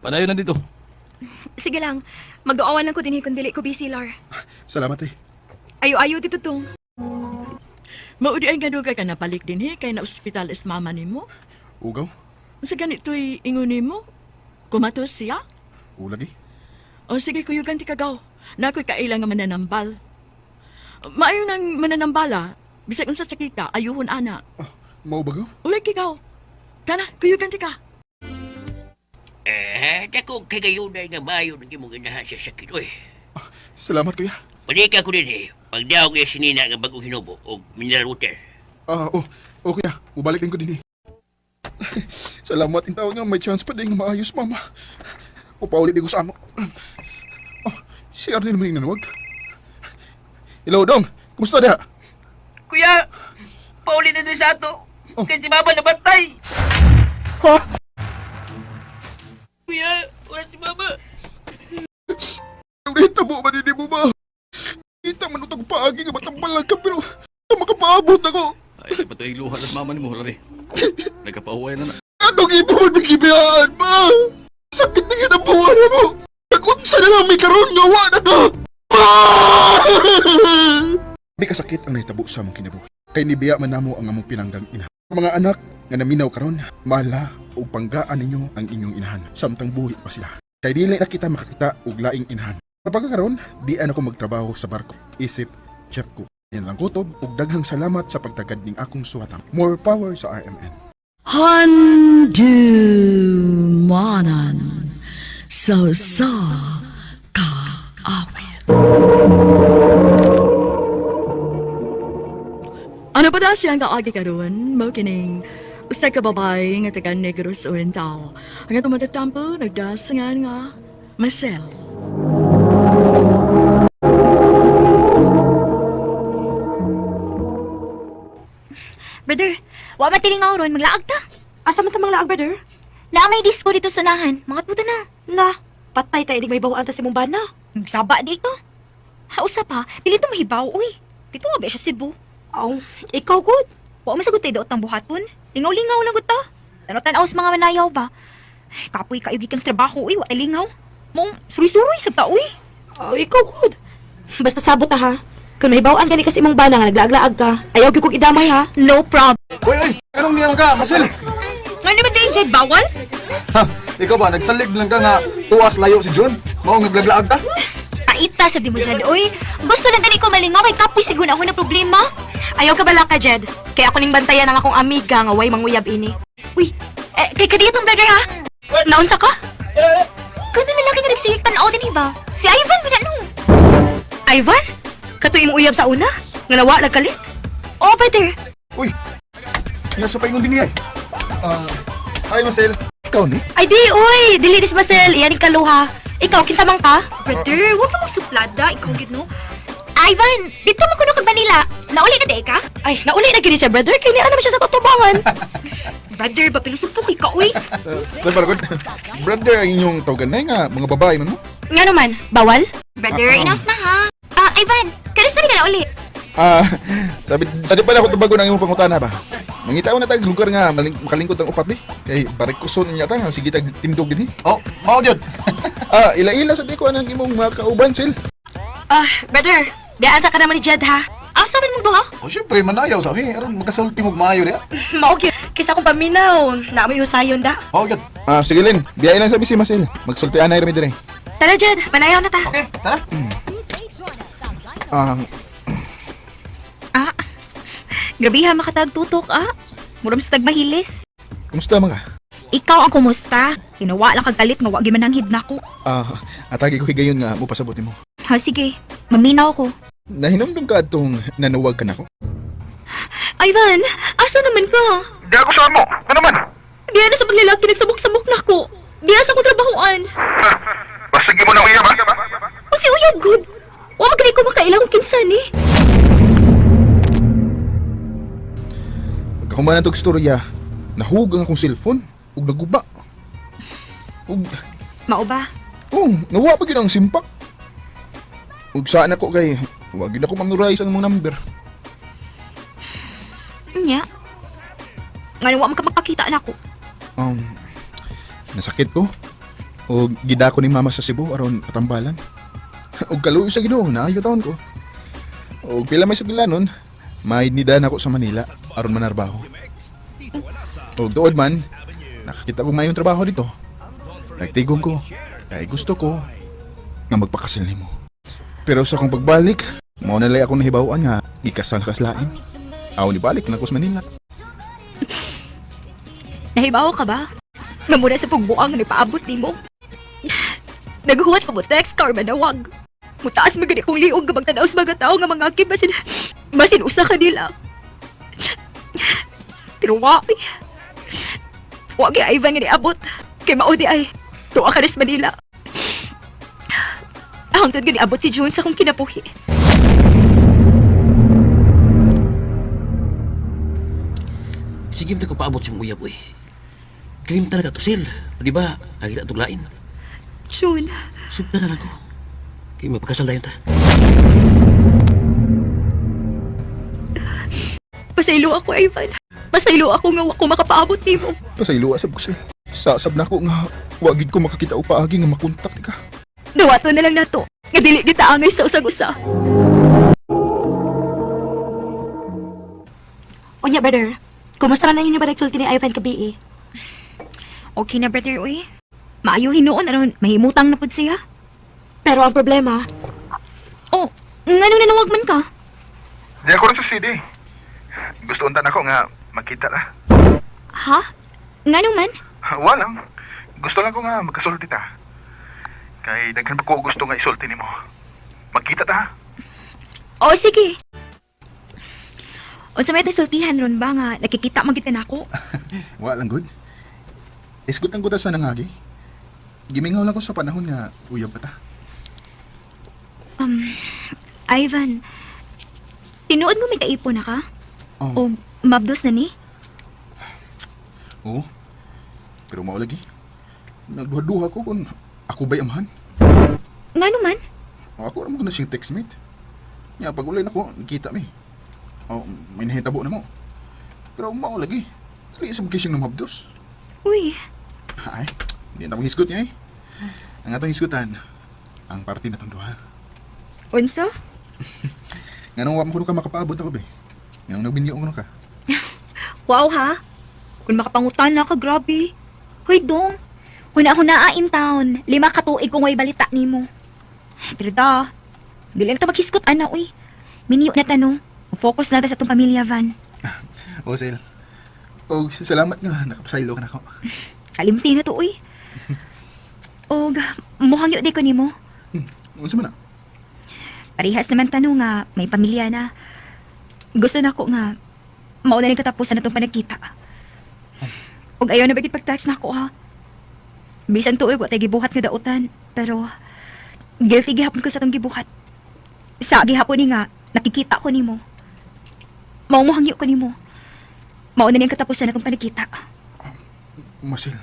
Padayon na dito. Sige lang, magduawan lang ko dinhi kun dili ko busy lar. Salamat eh. Ayo-ayo dito tong. Maudi ay ganugay ka nabalik din he, kay na ospital is mama nimo. Ugaw? Sa ganito'y ingon nimo, kumatos siya. Ulagi? O sige, kuyugan ti kagaw. Nako'y kailang nga mananambal. Maayo nang mananambala, bisag unsa sakita, ayuhon ana. Ah, mao bagaw? Ulay kigaw. Kana, kuyugan ti ka. Eh, dako kay gayuday nga maayo ng imong inahan sa sakit oy. Salamat kuya. Palika ko din eh. Pagdaog ya sinina nga bagong hinubo og mineral water. Ah, oh, oh kuya, mubalik din ko din eh. Salamat in tao nga may chance pa din nga maayos mama. O paulit di ko sa amo. Oh, si Arnel naman yung nanawag. Hello, Dong. Kumusta diha? Kuya, pauli na din sa ato. Oh. Kay si mama nabatay. Ha? Kuya, wala si mama. Ang nahitabo ba din mo ba? Kita man utang paagi nga matambalan ka pero makapaabot ako. Ay, di pa ito luha ng mama nimo, lari. Nagkapahuway na na. Anong ibuhon ng gibiyaan ba? Sakit na kita buwan mo. Nakunsa na lang may karon nga wa na ka. May kasakit ang nahitabo sa among kinabuhi. Kay nibiya man namo ang among pinanggang ina. Mga anak nga naminaw karon, mala ug panggaan ninyo ang inyong inahan samtang buhi pa sila. Kay dili na kita makakita og laing inahan. Kapag karon, di na ako magtrabaho sa barko. Isip, chef ko. Yan lang kutob ug daghang salamat sa pagtagad ning akong suhatang. More power sa RMN. Handumanan sa sa kaawit. Ano pa daw siyang kaagi karon? Mo kining usa ka babae nga taga Negros Oriental. Ang atong matatampo nagdasangan nga Marcel. Brother, wa ba tilingaw ron, maglaag ta. Asa man ta manglaag, brother? Naa may disco dito sa unahan. Mga puta na. Na, patay ta inig may bawaan ta si mong bana. Saba dito. Hausa pa, dili to mahibaw, uy. Dito nga ba siya Cebu? Aw, ikaw good. Wa man sagot tayo daot ang buhaton. Lingaw-lingaw lang gud ta. Tanaw-tanaw sa mga manayaw ba? Ay, kapoy kayo gikan sa trabaho, uy. Wa tay lingaw. Mong suroy-suroy sa ta, uy. Aw, ikaw good. Basta sabot ta ha. Kung may bawaan gani kasi imong bana nga naglaag-laag ka, ayaw gyud kog idamay ha. No problem. Uy, uy! Anong niya ka, Marcel? Nga naman din, Jed, bawal? Ha, ikaw ba, nagsalig lang ka nga tuwas layo si John? Mao naglaglaag ka? Taita sa di mo, Jed, uy. Gusto lang gani ko malingaw kay kapoy siguro ako na problema. Ayaw ka bala ka, Jed. Kaya ako ning bantayan ang akong amiga nga way manguyab ini. Uy, eh, kay kadiyatong brother, ha? Naunsa ka? Kano lalaki nga nagsigig tanaw din, iba? Si Ivan, wala no. Ivan? Kato imong uyab sa una? Nga nawa nagkalit? Oh, brother. Uy! Nasa paingon din niya eh. Ah, hi Marcel. Ikaw ni? Ay di, uy! Dili dis Marcel, iyan ang kaluha. Ikaw, kinsa man ka? Brother, huwag ka magsuplada. Ikaw gid no. Ivan, dito mo kuno kag Manila. Nauli na di ka? Ay, nauli na gini siya, brother. Kaya niya naman siya sa tutubangan. Brother, ba pilusupok ka, uy. Brother, brother, ang inyong tawagan na nga mga babae man mo. Nga naman, bawal? Brother, enough na ha. Ah, Ivan, kanusta ka na uli? Ah, sabi sa di pala ako tubago ng imong pangutana ba. Mangita na tag lugar nga makalingkod ang upat di. Kay barikuson niya ta nga sige tag tindog dinhi. Oh, mao gyud. Ah, ila-ila sa di ko anang imong mga kauban sil. Ah, brother, daan sa ka naman ni Jed ha. Asa man mong duha? Oh, syempre manayaw sa mi aron makasulti mo maayo diha. Mao gyud. Kaysa akong paminaw, naamoy usayon da. Mao gyud. Ah, sige Lin, biyahe lang sabi si Marcel. Magsultian na rami dire. Tara, Jed, manayaw na ta. Okay, tara. Ah, Ah, grabe ha, makatagtutok ah. Muram sa tagmahilis. kumusta mga? Ikaw ang kumusta? Kinawa lang kag kalit nga wa gimananghid nako. Ah, atagi ko higayon nga mo pasabot nimo. Ha, sige. Maminaw ko. Nahinomdom ka atong nanawag ka nako. Ivan, asa naman ka? Di ako sa amo. Ano man? Diya na sa paglalaki, nagsabok-sabok na ako. Diya sa akong trabahoan. Basta mo na uyab, ha? O si Uyab, good. Wa magani ko makailang kung kinsan eh. Pagkakuman na itong istorya, nahug ang akong cellphone ug naguba. Ug, Mao ba? oh, nawa pa gyud ang simpak. Ug saan ako kay, wa gyud ako memorize ang imong number. Nya. Nga wa man ka magpakita na ako. Um, nasakit ko. O gidako ni mama sa Cebu aron patambalan. Og kaluoy sa Ginoo naayo taon ko. Og pila may sa nun, may nidan ako sa Manila aron manarbaho. Og tuod man, nakakita ko mayong trabaho dito. Nagtigom ko, kay gusto ko nga magpakasal nimo. Pero sa akong pagbalik, mao na lay akong nahibaw-an nga gikasal ka sa lain. Aw ni balik na ko sa Manila. Nahibaw ka ba? Nga muna sa pugbuang nga nipaabot nimo. Naghuwat ka mo text ka or manawag. Mutaas man gani kong liog nga magtanaw sa mga tao nga mga basin basin usa ka nila. Pero wa eh. Wa gyud Ivan nga niabot. Kay mao di ay tuwa ka na sa Manila. Hangtod nga niabot si June sa akong kinabuhi. Sige ko paabot sa imong uyab uy. Krim talaga to sil. Di ba? Nakita itong lain. June, Sugta na lang ko. Kay magpakasal dayon ta. pasaylo ako, Ivan. Pasaylo ako nga wa ko makapaabot nimo. Pasaylo sab ko sa'yo. Sasab na ko nga wa gid ko makakita og paagi nga makontak ka. Dawato na lang nato. Nga dili kita angay sa usag-usa. Unya, brother. Kumusta man ang inyong panagsulti ni Ivan kabi eh? Okay na, brother, uy. Maayo hinuon aron mahimutang na pud siya. Pero ang problema, Oh, ngano nanawag man ka? Di ako rin sa CD. Gusto untan ako nga magkita na. Ha? Ngano man? Wala lang. Gusto lang ko nga magkasulti ta. Kay daghan pa ko gusto nga isulti nimo. Magkita ta. Oh, sige. Unsa may sultihan ron ba nga nakikita man kita nako? Wala lang good. Isgot ang ko ta sa nangagi. Gimingaw lang ko sa panahon nga uyab pa ta. Ivan, tinuod mo may kaipo na ka? Oh. O mabdos na ni? Oo. Pero mao lagi. Nagduha-duha ko kung ako ba'y amahan. Ngano man? O, ako ra mo na siyang textmate. Nya pag ulay nako, nakita mi. O, may nahitabo na mo. Pero mao lagi. Dili sa siyang namabdos. Uy, Ay, hindi na akong hisgot niya eh. Ang atong hisgutan, ang party na tong duha. unsa? Nganong wa mo kuno ka makapaabot ako be. Nganong nagbinyo ko ka. Wow ha? Kung makapangutan na ka, grabe. Hoy, dong. Huna-hunaa in town. 5 ka tuig kung way balita nimo. Pero da, dili na ta maghiskot ana uy. Minyo na tanong. Focus na ta sa itong pamilya, Van. O Sel. Og salamat nga nakapasaylo ka nako. Kalimti na to, uy. Og, mukhang yun di ko nimo. Unsa man na? Parehas naman tanong nga, may pamilya na. Gusto na ko nga, mauna rin katapusan na itong panagkita. Og ayaw na bagit pag-text na ako, ha? Bisan tuig, wa tay gibuhat nga dautan. Pero, guilty gihapon ko sa itong gibuhat. Sa gihapon ni nga, nakikita ko nimo. Mao mo hangyo ko nimo. Mauna na yung katapusan na itong panagkita. Masel.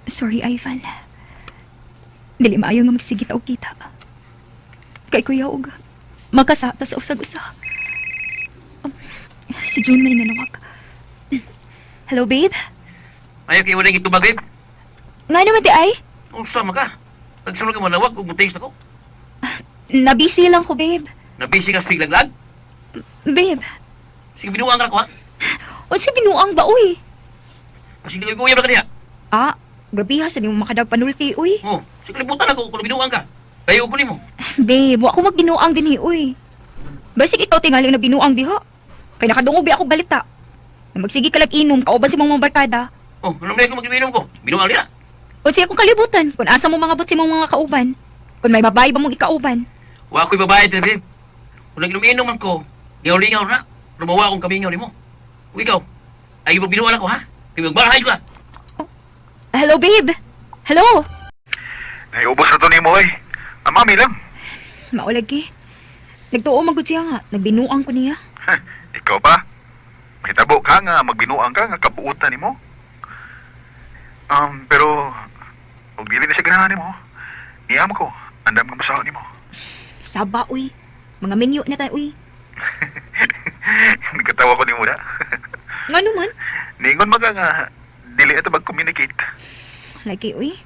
Sorry, Ivan. Dili maayo nga magsigita og kita. Kay kuya og magkasata sa usag-usa. Si June may nanawag. Hello, babe? Ayaw kayo wala itubag, babe. Nga naman di ay? Unsa man ka? Nagsunod ka manawag ug mo-text ako. Nabisi lang ko, babe. Nabisi ka sa piglaglag. Babe, Sige binuang ka ko ha. unsa binuang ba, uy? Sige uyab na kaniya. Ah, grabe ha, sa di mo makadag panulti, uy. Oh, sige kalibutan ako kung binuang ka. Kayo ko nimo. Babe, wa ko magbinuang dinhi, uy. Basig ikaw tingali na binuang diha. Kay nakadungog ba ako balita. Na magsige ka lag inom, kauban sa mga barkada. Oh, ano man ko magibinom ko? Binuang nila. Unsa akong kalibutan kung asa mo mga bot sa imong mga kauban. Kung may babae ba mong ikauban. Wa ko'y babae dire, babe. Kung nag-inom-inom man ko, lingaw-lingaw na. Rumawa akong kamingaw nimo. Ug ikaw, ay binuan ako ha? Kay magbahay ka. Hello, babe. Hello. Naiubos na to nimo oy. Ang mami lang. Maulagi. Nagtuo man gud siya nga. Nagbinuang ko niya. Ikaw ba? Mahitabo ka nga magbinuang ka nga kabuutan nimo. Pero og dili na siya ganahan nimo. Niyam ko, andam nga masaho nimo. Saba, uy. Mga menu na tayo, uy. Nagkatawa ko nimo na. Ngano man? Ningon man ka nga dili na ta mag-communicate. Lagi, uy.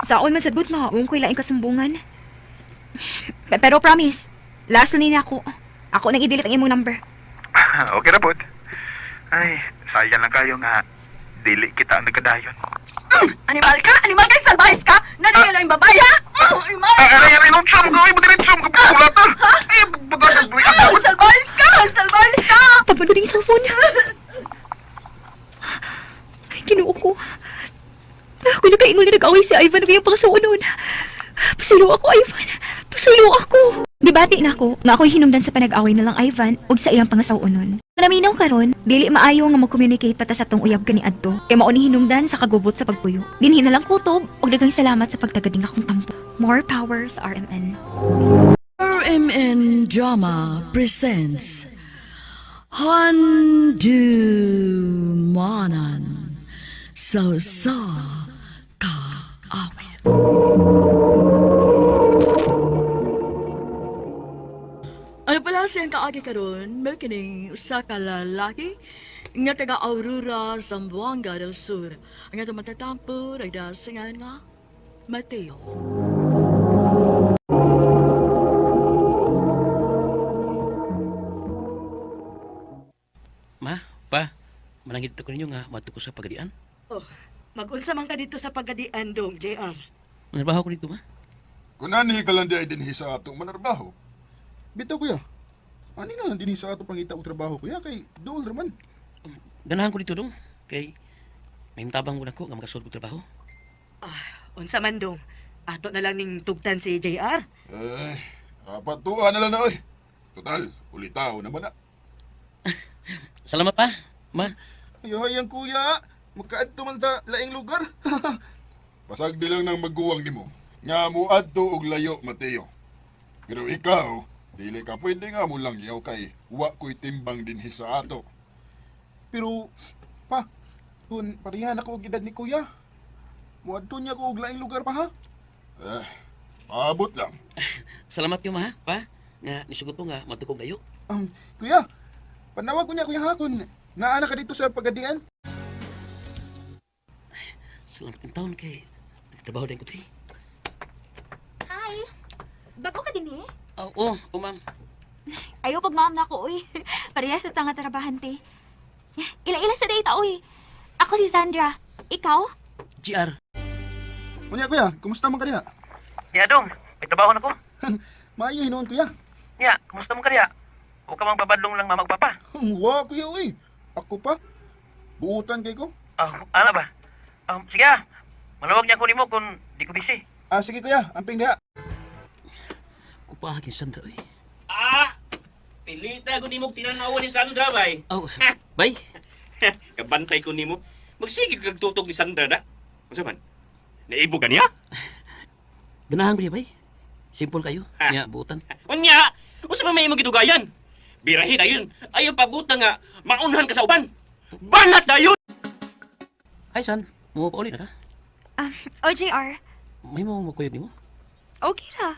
Saon man sa good nga, huwag ko'y laing kasumbungan. Pero promise, last na nina ako. Ako nang i-delete ang imong number. Okay na pod. Ay, sayang lang kayo nga dili kita ang nagkadayon. Animal ka? Animal ka? Salbahis ka? Naningil ang babae, ha? Animal! Ay, aray, aray, nung siyam ko, ay, magdiretso mo ka, pulata. Ay, Ah, salbahis ka! Salbahis ka! Pagod yung cellphone. Ay, Ginoo ko. Ako na kaingon na nag-away si Ivan kaya pangasawa noon. Pasaylo ako, Ivan. Pasaylo ako. Gibati na ako nga ako'y hinungdan sa panag-away na lang Ivan ug sa iyang pangasawa nun. Naminaw karon, dili maayo nga mo-communicate pata sa tong uyab kani adto. Kay mao ni hinungdan sa kagubot sa pagpuyo. Dinhi na lang kutob ug daghang salamat sa pagtagading akong tampo. More power sa RMN. RMN Drama presents Handumanan sa sa kaawit. Ano pala siyang kaagi karon, may kining usa ka lalaki nga taga Aurora, Zamboanga del Sur. Ang atong matatampor ay dasingan nga Mateo. Ma, pa, manangit ko ninyo nga madto ko sa pagadian. Oh, mag-unsa man ka dito sa pagadian dong, JR. Manarbaho ko dito, ma. Kunani ka lang di ay dinhi sa atong manarbaho. Bitaw kuya. Ani na lang dinhi sa ato pangita og trabaho kuya kay duol ra man. Ganahan ko dito dong. Kay may tabang ko nako nga makasud ko trabaho. Unsa man dong? Ato na lang ning tugtan si JR. Eh, kapatuan na lang na oy. Total, ulitaw naman na. Salamat pa, ma. Ayoy ang kuya, magkaadto man sa laing lugar. Pasag di lang ng maguwang nimo nga muadto og layo Mateo. Pero ikaw, dili ka pwede nga mo lang yaw kay wa ko'y timbang dinhi sa ato. Pero pa, kun parehan ako og edad ni kuya. Muadto niya ko og laing lugar pa ha. Eh, paabot lang. Salamat yo, ma, pa. Nga nisugot mo nga madto ko layo. Kuya, panawag ko niya kuya ha kun naa na ka dito sa pagadian. Salamat ng taon kay nagtrabaho din ko diri. Hi. Bago ka din eh. Oh, oh, oh, ma'am. Ayaw pag ma'am na ako, uy. Parehas sa tanga trabahante. Ila-ila sa data, uy. Ako si Sandra. Ikaw? GR. Unya kuya, kumusta man ka diha? Ya dong, may trabaho na ko. Maayo hinuon kuya. Ya, kumusta man ka diha? Huwag ka mang babadlong lang mama ug papa. Wa kuya uy. Ako pa. Buutan kay ko. Ah, ana ba? Sige ah. Manawag niya ko nimo kung di ko busy. Ah, sige kuya, amping diha. Kupaha kay Sandra oy. Ah! Pilita ko nimo tinanawan ni Sandra bay. Oh, bay. Kabantay ko nimo. Magsige kag tutog ni Sandra da. Unsa man? Naibog ka niya? Ganahan ko niya, bay. Simple kayo. Nya buutan. Unya, unsa man may imong gidugayan? Birahi dayon. Ayaw pabuta nga maunhan ka sa uban. Banat dayon. Hi, San. Mo pa uli na ka? Ah, o JR. May mo makuyog nimo? Okay ra.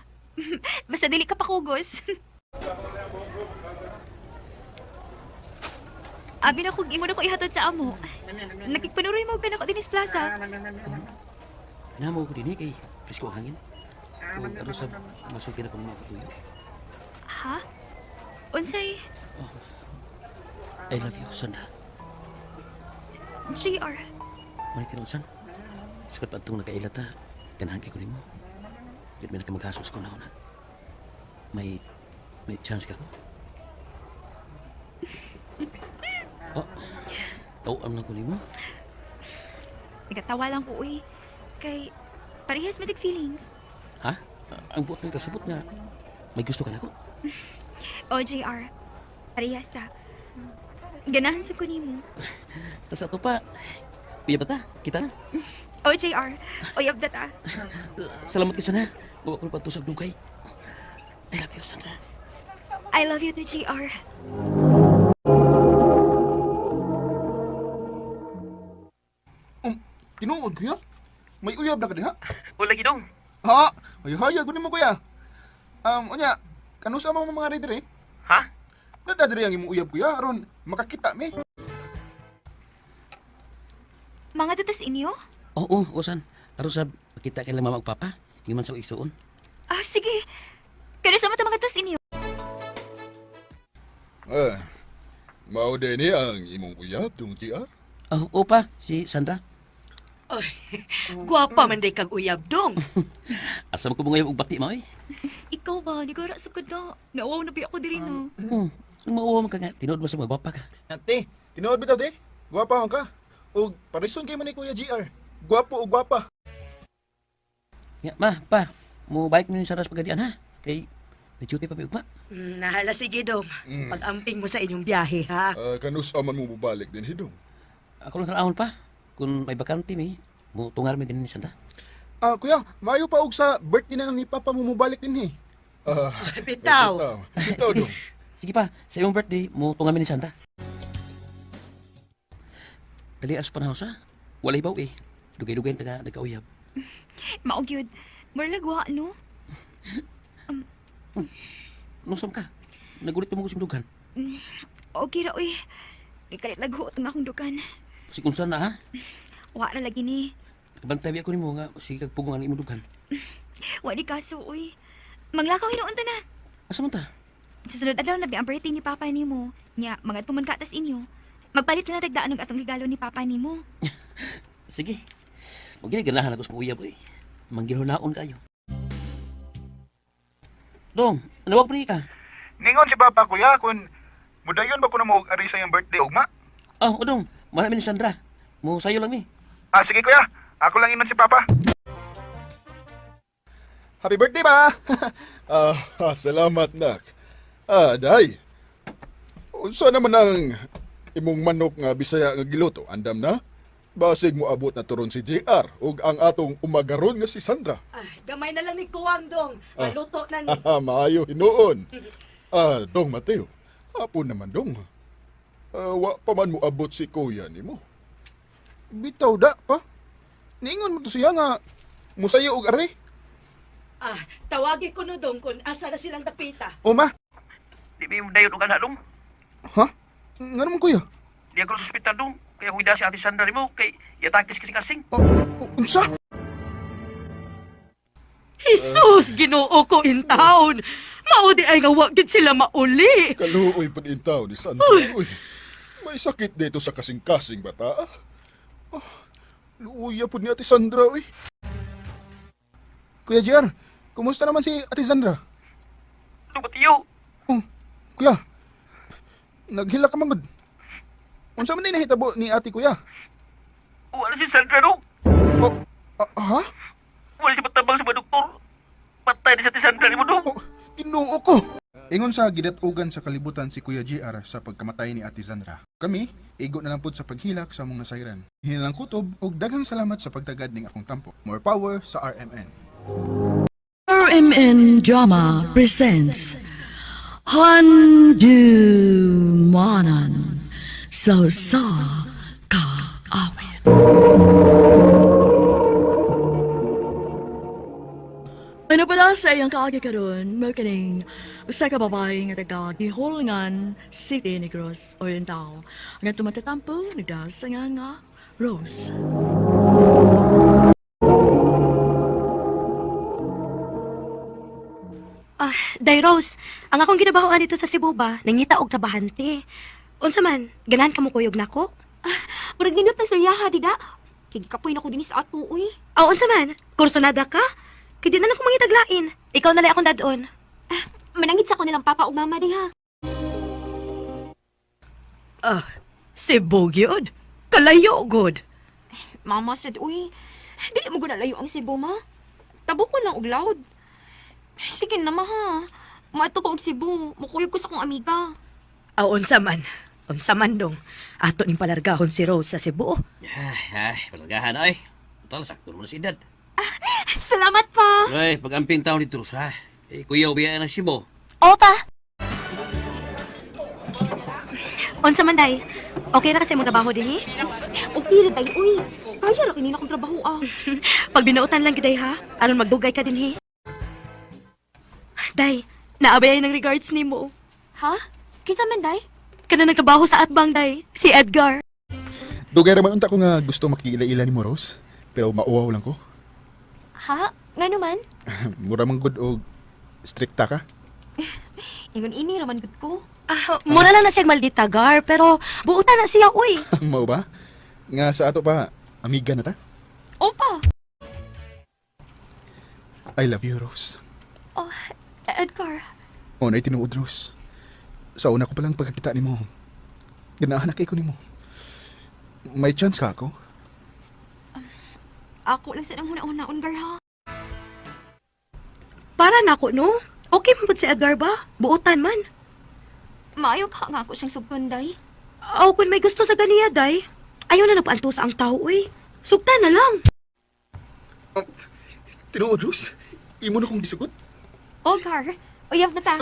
Basta dili ka pakugos. Abi na kung imo na ko ihatod sa amo. Nakigpanuroy mo ka na ko dinis plaza. Namo ko dinhi kay presko ang hangin. Ug aron sa masulti na ko mga katuyo. Ha? Unsay I love you, Sandra. JR? Muna tinuod san. Sukat pa itong nakaila ta. Ganahan kay ko nimo. Di man ka maghasos ko na una. May chance ka ko. Oh, tawaan lang ko nimo. Nagatawa lang ko uy. Kay parehas matig feelings. Ha? Ang buot ng kasabot nga may gusto ka na ko. O, JR. Parehas ta. Ganahan sa ko nimo. Tapos ato pa, uyab ta, kita na. O, JR. Uyab ta ta. Salamat ka sana. Wa ko pa tusag dugay. I love you, Sandra. I love you too, JR. Tinuod kuya? May uyab na ka diha? Wala gidong. Ha? Ay haya gud nimo kuya. Unya, kanusa mo mga ari diri? Ha? Nada diri ang imong uyab kuya aron makakita mi. Mga tutas inyo? Oo, usan. Aron sab kita kay lang mama ug papa. Ingon man sa igsuon. Ah, sige. Kano sa mga tutas inyo? Ah, mao din ni ang imong uyab dong GR. Oh, opa, si Sandra. Oy, gwapa man day kag uyab dong. Asa man ko mong og bati maoy? Ikaw ba? Nigara sa kada. Nauwaw na ba ako diri no? Mauwaw man ka nga. Tinuod mo sa mga gwapa ka. Ate, tinuod bitaw te. Gwapa man ka. Og parison kay man ni Kuya GR. Gwapo og gwapa. Ya, ma, pa, mo bike ni Sandra sa pagadian ha. Kay may duty pa may ugma. Nahala sige dong. Pag-amping mo sa inyong biyahe ha. Ah, kanusa man mo mobalik din hidong. Ako lang tanahon pa. Kung may bakante mi, mo tungar mi din ni Sandra. Ah, kuya, maayo pa og sa birthday na lang ni Papa mo mobalik din eh. Ah, Bitaw. Bitaw dong. Sige pa, sa imong birthday, mo tungar mi ni Sandra. Dali as panahon sa. Walay baw eh. Dugay-dugay taga nagkauyab. Mao gyud. Murag wa no? Nusam ka. Nagulit mo ko sa dugan. Okay ra oy. Ikalit lagho ang akong dukan. Kasi kung saan na ha? Wa ra lagi ni. Nakabantay biya ko nimo nga sige kag pugong ang imong dugan. Wa di kaso oy. Manglakaw hinuon ta na. Asa man ta? Sa sunod adlaw na bi ang birthday ni Papa nimo. Nya mga tuman ka tas inyo. Magpalit na tagdaan og atong regalo ni Papa nimo. Sige. Mo gini ganahan ako sa uyab oy. Manggilhunaon kayo. Dong, ano pa ka? Ningon si Papa kuya kun mudayon ba kuno mo og ari sa iyang birthday ugma? Oh, Udong, marami ni Sandra. Mo sayo lang mi. Ah, sige kuya. Ako lang inon si Papa. Happy birthday ba? Ah, salamat nak. Ah, day. Unsa naman ang imong manok nga Bisaya nga giluto? Andam na? Basig mo abot na turon si JR ug ang atong umagaron nga si Sandra. Ay, gamay na lang ni Kuwang dong. Maluto na ni. Ah, maayo hinuon. Ah, dong Mateo. Hapon naman dong. Ah, wa pa man mo abot si kuya nimo. Bitaw da pa. Niingon mo to siya nga musayo og ari. Ah, tawagi ko no dong kung asa na silang dapita. O ma, Di ba yung dayon og anak dong? ha? Nga naman kuya? Di ako sa ospital dong. Kaya kung si Ate Sandra nimo kay yatakis kasi kasing. O, unsa? Jesus, Ginoo ko in town. Mao di ay nga wa gid sila mauli. Kaluoy pud intaw ni Sandra. Uy, may sakit dito sa kasing-kasing bata. Ah. Luuya pud ni Ate Sandra oy. Kuya JR, kumusta naman si Ate Sandra? Dong Mateo, Oh, kuya. Naghila ka man gud. Unsa man ni nahitabo ni ate kuya? wala si Sandra dong. Oh, ah, ha? Wala siya matabang sa mga doktor. Patay ni sa Ate Sandra nimo dong. Oh, Ginoo ko. Ingon sa gidat-ugan sa kalibutan si Kuya GR sa pagkamatay ni Ate Zandra. Kami, igo na lang pud sa paghilak sa among nasayran. Hinalang kutob ug daghang salamat sa pagtagad ning akong tampo. More power sa RMN. RMN Drama presents Handu Manan So Sa Ka Awit. Ano pala sa iyang kaagi karon, mao kining usa ka babae nga taga Giholngan City Negros Oriental. Nga tumatatampo nagdasangan nga Rose. Ah, Day Rose, ang akong ginabahoan dito sa Cebu ba, nangita og trabahante. Unsa man, ganahan ka mo kuyog nako? Murag nindot na istoryaha dida. Kay gikapoy na ko dinhi sa ato uy. Aw, unsa man, kursonada ka? Kay di na lang ko mangitaglain. Ikaw na lang akong dadon. Manangit sa ko nilang papa ug mama diha. Ah, Cebu gyud. Kalayo gud. Mama sad uy. Dili mo gud layo ang Cebu ma. Tabo ko lang og loud. Sige na ma ha. Moadto ko og Cebu. Mukuyog ko sa akong amiga. Aw, unsa man. Unsa man dong. Ato ning palargahon si Rose sa Cebu. Ay, ay, palagahan ay. Total, sakto naman sa edad. Salamat pa. Ay, pag-amping taon dito, Rosa. Eh, kuya, ubiya na Cebu. Opa. Unsa man, day? Okay ra kasi mo trabaho dinhi? Okay ra day uy. Kaya ra kini na akong trabaho ah. Pag binuotan lang gyud ha, aron magdugay ka dinhi. Day, naabay ay ng regards nimo. Ha? Kinsa man day? Kana nagtrabaho sa Atbang, day, si Edgar. Dugay ra man unta ko nga gusto makiila-ila nimo, Rose. Pero mauwaw lang ko. Ha? Ngano man? Mura man gud og strikta ka. Ingon ini ra man gud ko. Ah, mura lang na siya maldita, Gar, pero buotan na siya, uy. Mao ba? Nga sa ato pa, amiga na ta. Opa. I love you, Rose. Oh, Edgar. O na tinuod, Rose. Sa una ko palang pagkakita nimo, ganahan na kay ko nimo. May chance ka ako? Ako lang sa nang huna-hunaon, Gar, ha? Para nako, no? Okay man pud si Edgar ba? Buotan man. Maayo ka nga ako siyang sugton, day. Aw, kung may gusto sa ganiya, day. Ayaw na nagpaantos ang tao, uy. Sugtan na lang. Tinuod, Rose. Imo na kong gisugot. Oh, Gar. Uyab na ta.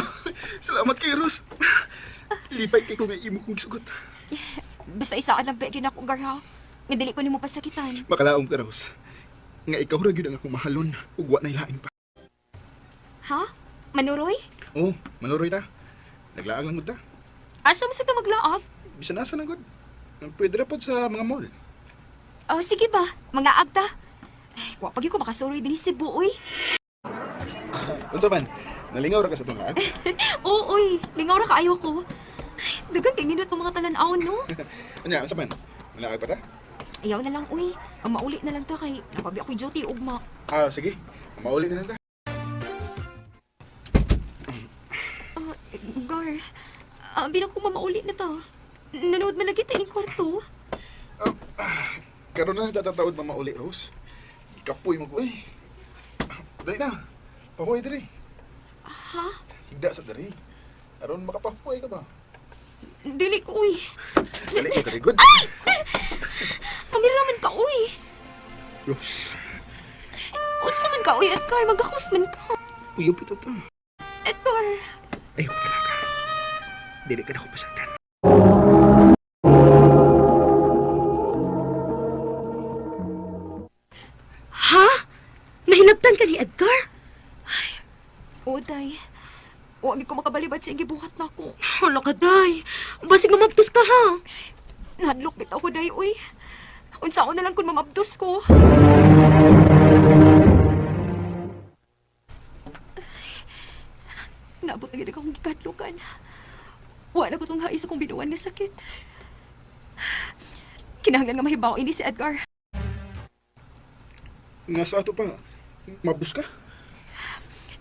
Salamat kay Rose. Lipay kay ko nga imo kong gisugot. Basta isaad lang ba ako, Gar, ha? Nga dili ko nimo pasakitan. Makalaom ka, Rose. Nga ikaw ra gyud ang akong mahalon ug wa nay lain pa. Ha? Manuroy? Oh, manuroy ta. Naglaag lang gud ta. Asa mo sa ta maglaag? Bisan asa lang gud. Pwede ra pod sa mga mall. Oh, sige ba? Maglaag ta. Ay, wa pag ko makasuroy din si Cebu, uy. Unsa man? Nalingaw ra ka sa tong laag? Oo, uy. Lingaw ra kaayo ko. Ay, dagan kay nindot ko mga talan-awon, no? Anya, unsa man? Nalaag pa ta? Ayaw na lang, uy. Ang mauli na lang ta kay napabi ako'y duty ugma. Ah, sige. Mauli na lang ta. Ah, Gar, abi na ko mamauli na ta. Nanood man lagi tayo ng kwarto. Karon na tatataod mamauli, Rose. Kapoy mo ko eh. Dali na. Pahuway diri. Ha? Higda sa diri. Aron makapahuway ka ba? Dili ko, uy. Dali ko diri good. Pamiraman ka, uy. Rose, Unsa man ka, uy, Edgar. Magakos man ka. uyop ito ta. Edgar. Ayaw pala ka. Dili ka na ko pasagdan. Ha? Nahilabtan ka ni Edgar? Oo, day. Huwag ko makabalibad sa gibuhat na ako. Hala ka, day. Basig mamabtos ka, ha? Nahadlok bitaw ko, day, uy. Unsa ko na lang kung mamabdos ko. Ay, naabot na gid akong gikadlukan. Wala ko tong hais akong binuan nga sakit. Kinahanglan nga mahibaw ini si Edgar. Nga sa ato pa, mabus ka?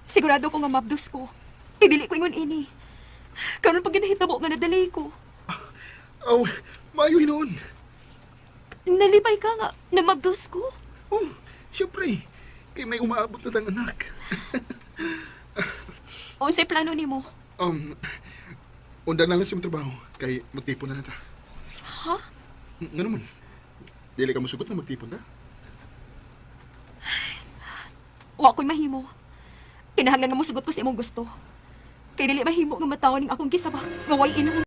Sigurado ko nga mabdos ko. Kay dili ko ingon ini. Karon pag ginahitabo nga nadali ko. Aw, maayo hinuon. Nalipay ka nga namabdos ko. Oh, syempre. Kay may umaabot na tang anak. Unsay plano nimo? Unda na lang sa imong trabaho. Kay magtipon na lang ta. Ha? Nga naman. Dili ka musugot na magtipon ta. Wa ko'y mahimo. Kinahanglan nga mosugot ko sa imong gusto. Kay dili mahimo nga matawo ning akong gisabak nga way inong.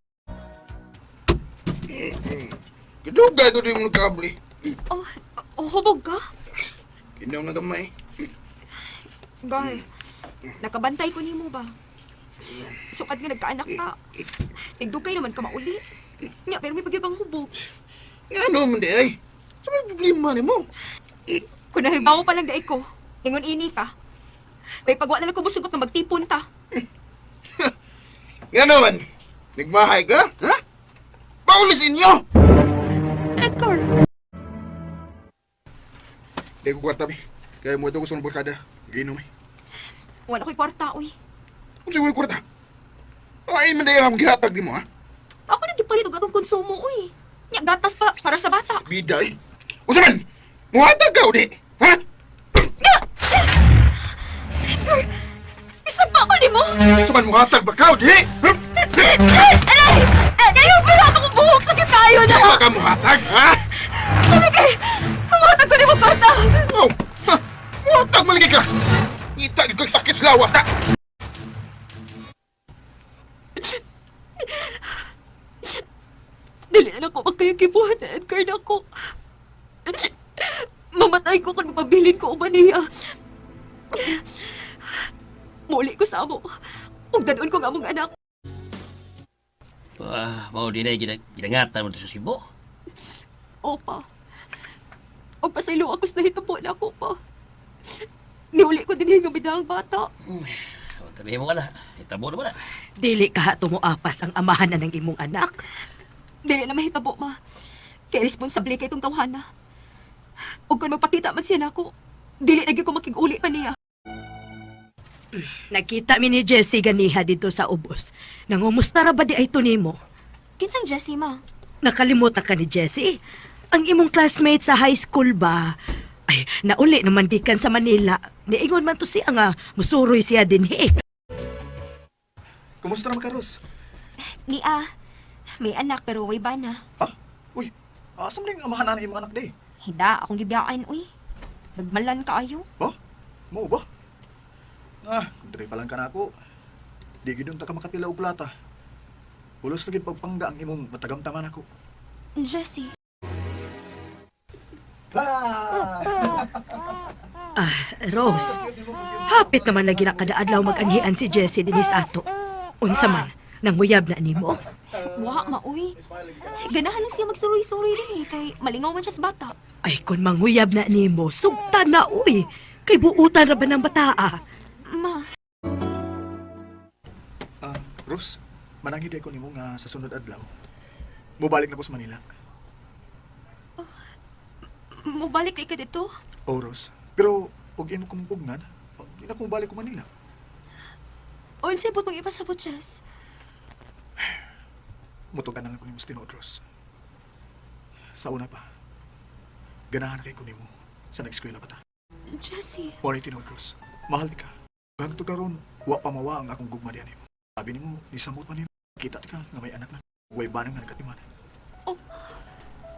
Kadugay ko din mo nagkabli. Oh, oh, hubog ka? Ginaw na gamay. Gar, nakabantay ko nimo ba? Sukad nga nagkaanak ka. Tigdugay naman ka mauli. Nya, pero may pagyug ang hubog. Nga ano man di ay. Sa may problema ni mo. Kung nahibaw pa lang daig ko, ingon ini ka. May pagwa na lang ko musugot nga magtipon ta. Nga naman. Nagmahay ka? Ha? Paulis inyo! Edgar! Di ko kwarta, be. Kaya mo ito ko sa barkada. Ginom eh. Wala ko'y kwarta, uy. Kung sa kwarta? Ay, man dahil ang gihatag di mo, ha? Ako nang gipalit og atong konsumo, uy. Nya, gatas pa para sa bata. Bida, eh. Unsa man? Muhatag ka, udi? Ha? Edgar! Isang pa ako ni nimo? Suman mo hatag ba ka, di? Aray! Aray, wala akong buhok! Sakit tayo na! Di ka mo hatag, ha? Malagay! Muhatag ko nimo kwarta! Oh, ha? Muhatag malagi ka! Ngita, gyud kag sakit sa lawas na! Dili na ko makayagibuhat na Edgar na ako. Mamatay ko kung mapabilin ko uban niya. Muli ko sa amo. Ug dadon ko ang among anak. Ah, mao din ay ginangatan mo to sa Cebu. Opa. Og pasaylo ako sa nahitabo na ako pa. Niuli ko din nga bidang bata. Tabihin mo ka na. Itabo na mo na. Dili ka tumuapas ang amahan na ng imong anak. Dili na mahitabo, ma. Kay responsable kay itong tawhana. Ug kung magpakita man siya nako, dili na gyud ko makig-uli pa niya. Nakita mi ni Jessie ganiha dito sa ubos. Nangumusta ra ba di ay nimo? Kinsang Jessie, ma? Nakalimot na ka ni Jessie. Ang imong classmate sa high school ba? Ay, nauli naman gikan sa Manila. Niingon man to siya nga, musuroy siya dinhi. Kumusta naman ka, Ros? Ni ah, may anak pero way bana. Ha? Uy, asa man yung amahan na imong anak day? Hida, akong gibiyaan, uy. Nagmalan kaayo. Ba? Mo ba? Ah, diri pa lang ka na ako. Di gid unta ka makapila og plata. Pulos ra gid pagpangga ang imong matagamtaman ako. Jessie. Ah, Rose, hapit naman lagi na kada adlaw mag-anhian si Jessie dinhi sa ato. Unsa man, nanguyab na nimo. Wa, ma, uy. Ganahan lang siya magsuroy-suroy din eh, kay malingaw man siya sa bata. Ay, kung manguyab na nimo, sugta na uy. Kay buutan ra ba ng bataa? Ma, Ah, Ros, mananghid ko nimo nga sa sunod adlaw. Mobalik na ko sa Manila. mubalik kay ka dito. Oh, Ros. Pero og imo kong pugnan, di na ko mobalik ko Manila. Unsay butong ipasabot, Jess? Mutugan na lang ko nimo sa tinuod, Ros. Sa una pa, ganahan kay ko nimo sa nag-eskwela pa ta. Jessie. Mao ni tinuod, Ros. Mahal ka. Hangtod karon, wa pa mawa ang akong gugma diyan nimo. Sabi nimo, nisamot pa nimo. Kita ka nga may anak na. Way banang nga nagkatiman. Oh.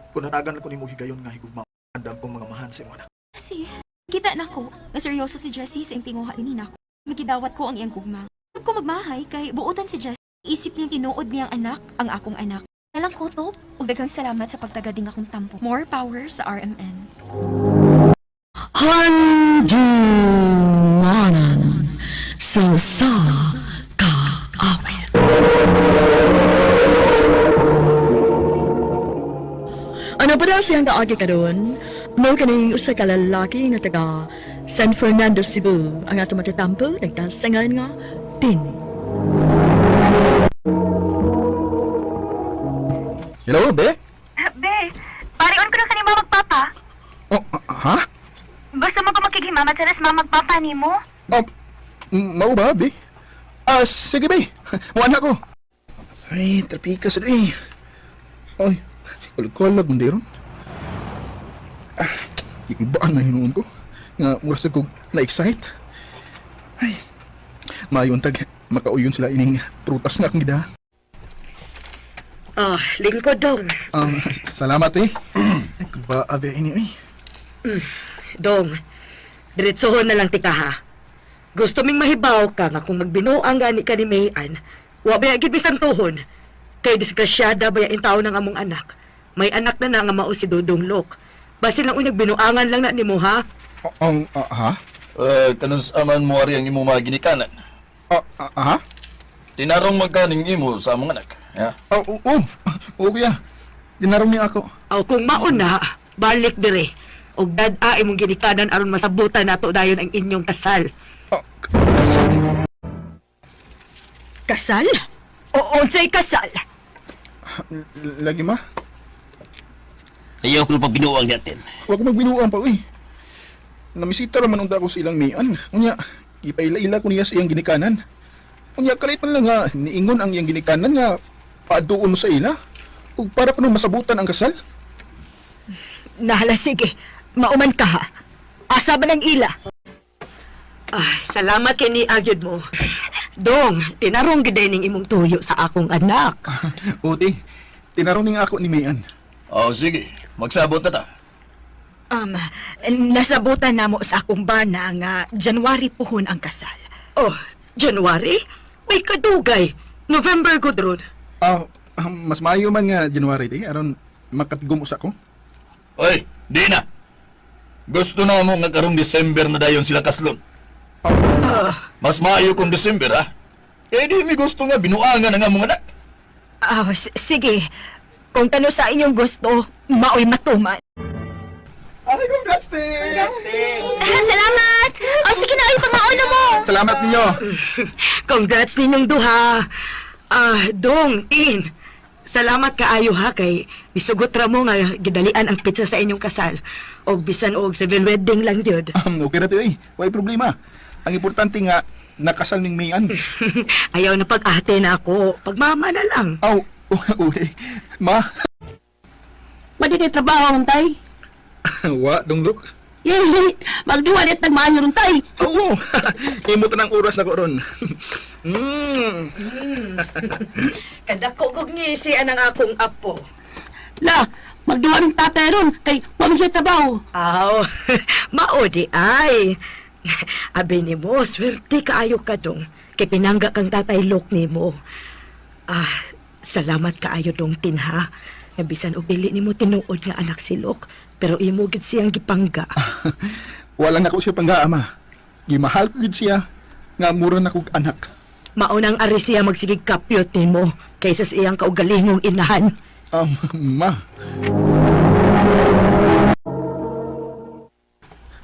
Kung natagan lang ko nimo higayon nga higugma, andam kong mga mahan sa imong anak. Jessie, kita na ko. Nga seryoso si Jessie sa iyang tinguha din nako. Magidawat ko ang iyang gugma. Huwag ko magmahay kay buotan si Jessie. Isip niyang tinuod niyang anak ang akong anak. Nalang ko to, ug daghang salamat sa pagtagading akong tampo. More power sa RMN. Handumanan sa sa kaawit. Ano pa daw siyang kaagi karon? Mao kaning usa ka lalaki nga taga San Fernando, Cebu. Ang ato matatampo nagtasangan nga Tin. Hello, be? Be, parion ko na kanima magpapa. Oh, ha? Basta mo ko makigimamat sa mama magpapa nimo. Oh, mao ba, be? Ah, sige, be. Muana ko. Ay, trapika sa eh. Ay, kalag man ron. Ah, ikulbaan na hinuon ko. Nga, mura sa kog na-excite. Ay, maayon tag, makauyon sila ining prutas nga akong gida. Ah, lingkod dong. Salamat eh. Ay, kulba, abe, ini eh. Dong, diretsohon na lang tika ha. Gusto ming mahibaw ka nga kung magbinuang gani ka ni Mayan, wa ba gid bisan tuhon. Kay disgrasyada ba yung tao ng among anak. May anak na na nga mao si Dodong Lok. Basin lang uy nagbinuangan lang na nimo ha. Oh, ah, ha? Eh, kanus aman mo ari ang imo mga ginikanan. Ah, ah, ha? Tinarong magkaning imo sa among anak. Ya. Oh, oh, oh, oh, kuya. Dinarong niya ako. Aw kung mauna, balik dire. Og dad-a imong ginikanan aron masabutan nato dayon ang inyong kasal. Oh, kasal? Kasal? Oo, unsay kasal? Lagi ma? Ayaw ko pagbinuang natin. Huwag ko magbinuang pa, uy. Namisita raman unta ako sa ilang mian. Unya, ipaila-ila ko niya sa iyang ginikanan. Unya, kalit man lang nga, niingon ang iyang ginikanan nga paaduon mo sa ila. Ug para pa nung masabutan ang kasal. Nahala, sige. Mauman ka ha. Asa ba ng ila? Ah, salamat kay ni agyod mo. Dong, tinarong gid ning imong tuyo sa akong anak. Uti, tinarong ning ako ni Mayan. Oh, sige. Magsabot na ta. Nasabutan namo sa akong bana nga January puhon ang kasal. Oh, January? Uy, kadugay. November gud ron. Ah, mas maayo man nga January ti aron makatigom usa ko. Oy, di na. Gusto na mo nga karong December na dayon sila kaslon. Mas maayo kung December, ha? Eh, di mi gusto nga binuangan ang among anak. Ah, sige. Kung kano sa inyong gusto, maoy matuman. Ay, congrats, te! Salamat! O sige na, ay pangaon mo! Salamat ninyo. Congrats ninyong duha. Ah, Dong, Tin. Salamat kaayo ha kay misugot ra mo nga gidalian ang pizza sa inyong kasal. Og bisan og civil wedding lang gyud. Okay na ti, oy. Way problema. Ang importante nga nakasal ning Mayan. Ayaw na pag-ate na ako. Pagmama na lang. Aw, okay. Ma. Madi kay trabaho ron tay. Wa, dunglok. Yay! Magduwa dit nagmaayo ron tay. Oo. Imo tanang oras na ko ron. Kadako kog ngisi anang akong apo. La, magduwa ning tatay ron kay wa man siya trabaho. Aw, mao di ay. Abi nimo, swerte kaayo ka dong. Kay pinangga kang tatay Lok nimo. Ah, salamat kaayo dong tinha. Nabisan og dili nimo tinuod nga anak si Lok, pero imo gid siyang gipangga. Wala na ko siya pangga, ama. Gimahal ko gid siya nga mura na kog anak. Maunang ari siya magsigig kapyot nimo kaysa sa iyang kaugalingong inahan. Ma.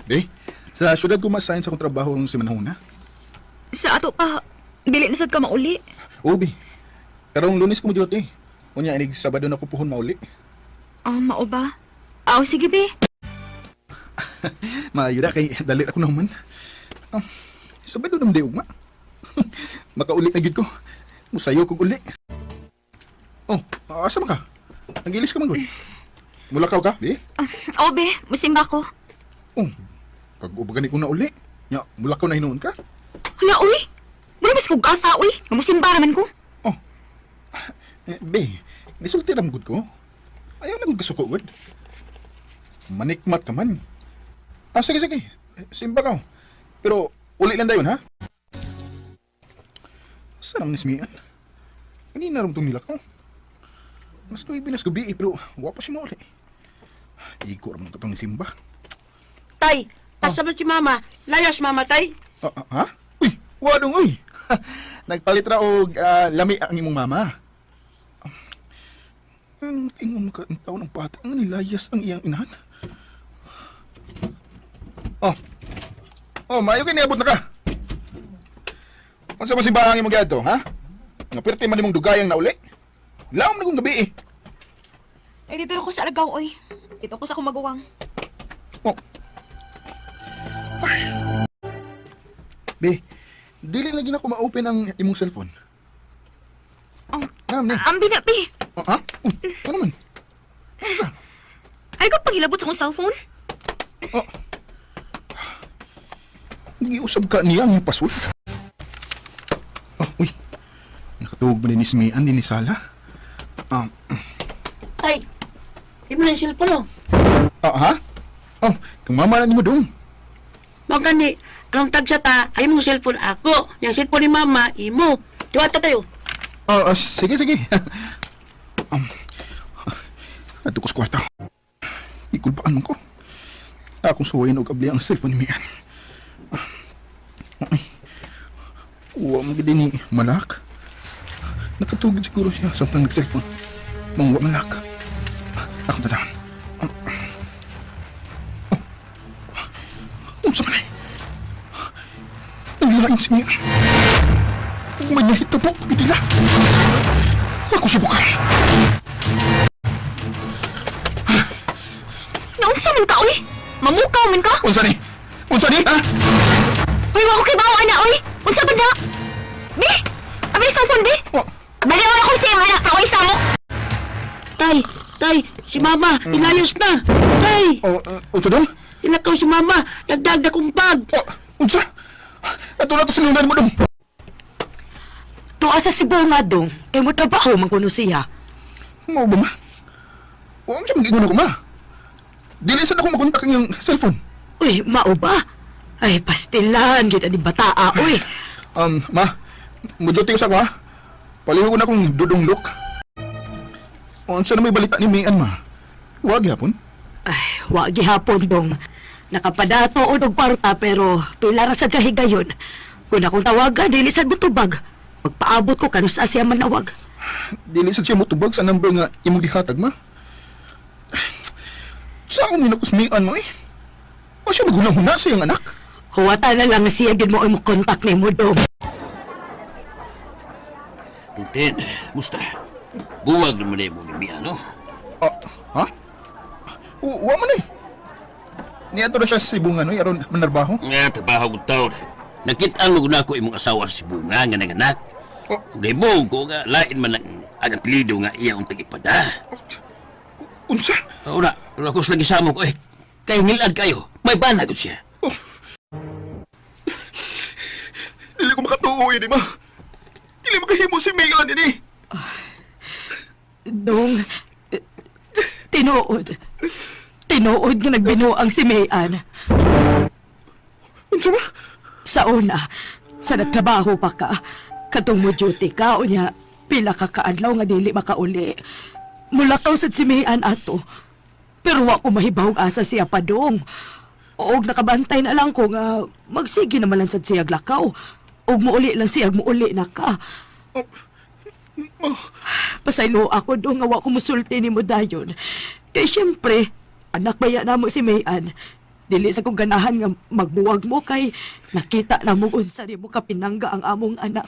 Di, sa syudad ko ma-assign sa akong trabaho ang si Manhuna. Sa ato pa, dili na sad ka mauli. Ubi, karong Lunes ko mo duty. Unya, inig Sabado na ko puhon mauli. Ah, mao ba? Aw, sige be. Maayo na kay dali ra ko naman. Ah, Sabado naman di ugma. Makauli na gyud ko. Musayo kog uli. Oh, asa man ka? Ang gilis ka man gud. Mulakaw ka, di? Oh, be, musimba ko. Oh, pag ubagan ko na uli. Nya, mulakaw na hinuon ka. Hala, uy! Mura mas kog asa, uy! Musimba raman ko. Oh. Eh, be, nisulti ra man gud ko. Ayaw na gud kasuko gud. Manikmat ka man. Ah, sige, sige. Eh, simba ka. Pero uli lang dayon, ha? Saan naman ni Smian? Kanina rin itong nilakaw. Mas tuwi bilas gabi eh, pero wa pa siya mauli. Igo raman ka itong simba. Tay, asa man si mama? Layas mama tay. Ah, ah, ha? Uy, wadong uy. Nagpalit ra og lami ang imong mama. Ang ingon ka ang taon ng bata ang nilayas ang iyang inahan. Oh. Oh, maayo kay niabot na ka. Unsa man simbahang imong giadto, ha? Nga perti man imong dugayang nauli. Laom na kong gabi eh. Eh, dito na ko sa Argao, oy. Dito ko sa kumaguwang. Oh. Ay. Be, dili lagi na ko ma-open ang imong cellphone. Oh. Naam ni. Ang bina, be. Oh, ha? Oh, ano man? Ay, ko paghilabot sa akong cellphone. Oh. Giusab ka niya ang password. Oh, uy. Nakatuog ba ni Smian din ni Sala? Ah, Tay, imo na yung cellphone oh. ah, ha? Oh, kang mama na nimo dong. Mao gani, anong tagsa ta, ay imong cellphone ako. Yang cellphone ni mama, imo. Diwata tayo. Ah, ah, sige, sige. um, ato ko sa kwarta. Ikulpaan man ko. Akong suwayin og abli ang cellphone ni Mian. Ah, ay. Uwa mo gid ni Malak. Nakatugid siguro siya samtang nag-cellphone. Mangwa malak. Ako na lang. Oh. Unsa man ay? Naglain si Mian. Ug may nahitabo pag nila. Ako si Bukal. Naunsa man ka, oy? Mamukaw man ka? Unsa ni? Unsa ni, ha? Uy, wa ko kay bawo, ana, oy! Unsa ba na? Be! Abi, cellphone, be! Oh. Baliw na akong sim, ana! Pero sama! Tay, tay, si mama, ilayas na. Tay, Oh, unsa dong? ilakaw si mama, dagdag na kong bag. Oh, unsa? Ato na to silunan mo dong. Dito sa Sibonga dong, kay mo trabaho man kuno siya. Mao ba ma? Huwag siya mag-ingon ako ma. Dili sad ako makontak ang iyang cellphone. Uy, mao ba? Ay, pastilan, gid ani bataa, uy. Ma, muduti ko sa ako ha. Paliho ko na akong dudong look. Unsa na may balita ni Mayan ma? Wag yapon. Ay, wa gihapon dong. Nakapadato og og kwarta pero pila ra sad kahigayon. Kung akong tawagan, dili sad motubag. Magpaabot ko kanusa siya manawag. Dili sad siya motubag sa number nga imong gihatag ma. Sa akong minakos Mayan mo eh. O siya maghunang-huna sa iyang anak. Huwata na lang siya gid mo mo kontak nimo dong. Puntin, musta? Buwag naman eh mo ni Mia, no? Ah, ha? Wa man eh. Niadto na siya sa Sibungan no, aron manarbaho. Nga, trabaho ko taon. Nakita mo na ako imong asawa sa Sibunga nga nanganak. Oh. Libog ko nga, lain man ang apelido nga iya untang ipada. Unsa? Una, una ko lagi samo ko eh. Kay ngilad kayo, may banag siya. Oh. Dili ko makatuo ini ma. Dili makahimo si Mayan ini. Dong, eh, tinuod. Tinuod nga nagbinuang si Mayan. Unsa ba? Sa una, sa nagtrabaho pa ka, katong mo duty ka, unya, pila ka kaadlaw nga dili makauli. Mulakaw sad si Mayan ato. Pero wa ko mahibawog asa siya padong. Og nakabantay na lang ko nga magsige naman lang sad siya lakaw. Og muuli lang siya, muuli na ka. Pasaylo ako dong nga wa ko musulti nimo dayon. Kay syempre, anak baya namo si Mayan. Dili sa kong ganahan nga magbuwag mo kay nakita na mo unsa nimo kapinangga ang among anak.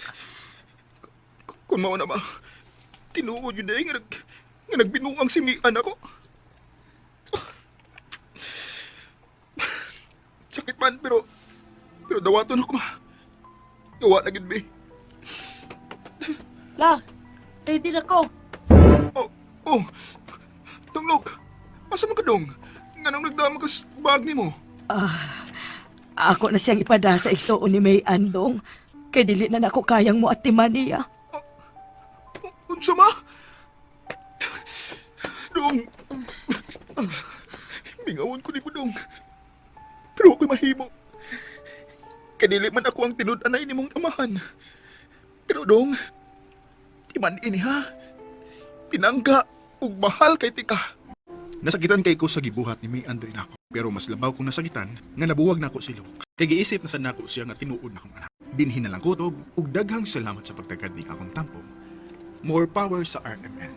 Kung mao na ma, tinuod yun eh, nga nagbinuang si Mian ako. Sakit man, pero dawaton ako ma. Gawa na gid be. La, ready na ko. Oh, oh, Tunglok, asa man ka dong? Nganong nagdama ka sa bag nimo? Ako na siyang ipada sa igsuon ni Mayan dong. Kay dili na nako kayang mo at niya. Unsa ma? Dong. Mingawon ko nimo dong. Pero ako'y mahimo. Kadili man ako ang tinud-anay nimong amahan. Pero dong, iman ini ha. Pinangga ug mahal kay tika. Nasakitan kay ko sa gibuhat ni May Andre nako. Pero mas labaw kong nasakitan nga nabuwag nako si Luke. Kay giisip na sad nako siya nga tinuod na akong anak. Dinhi na lang kutob ug daghang salamat sa pagtagad ni akong tampo. More power sa RMN.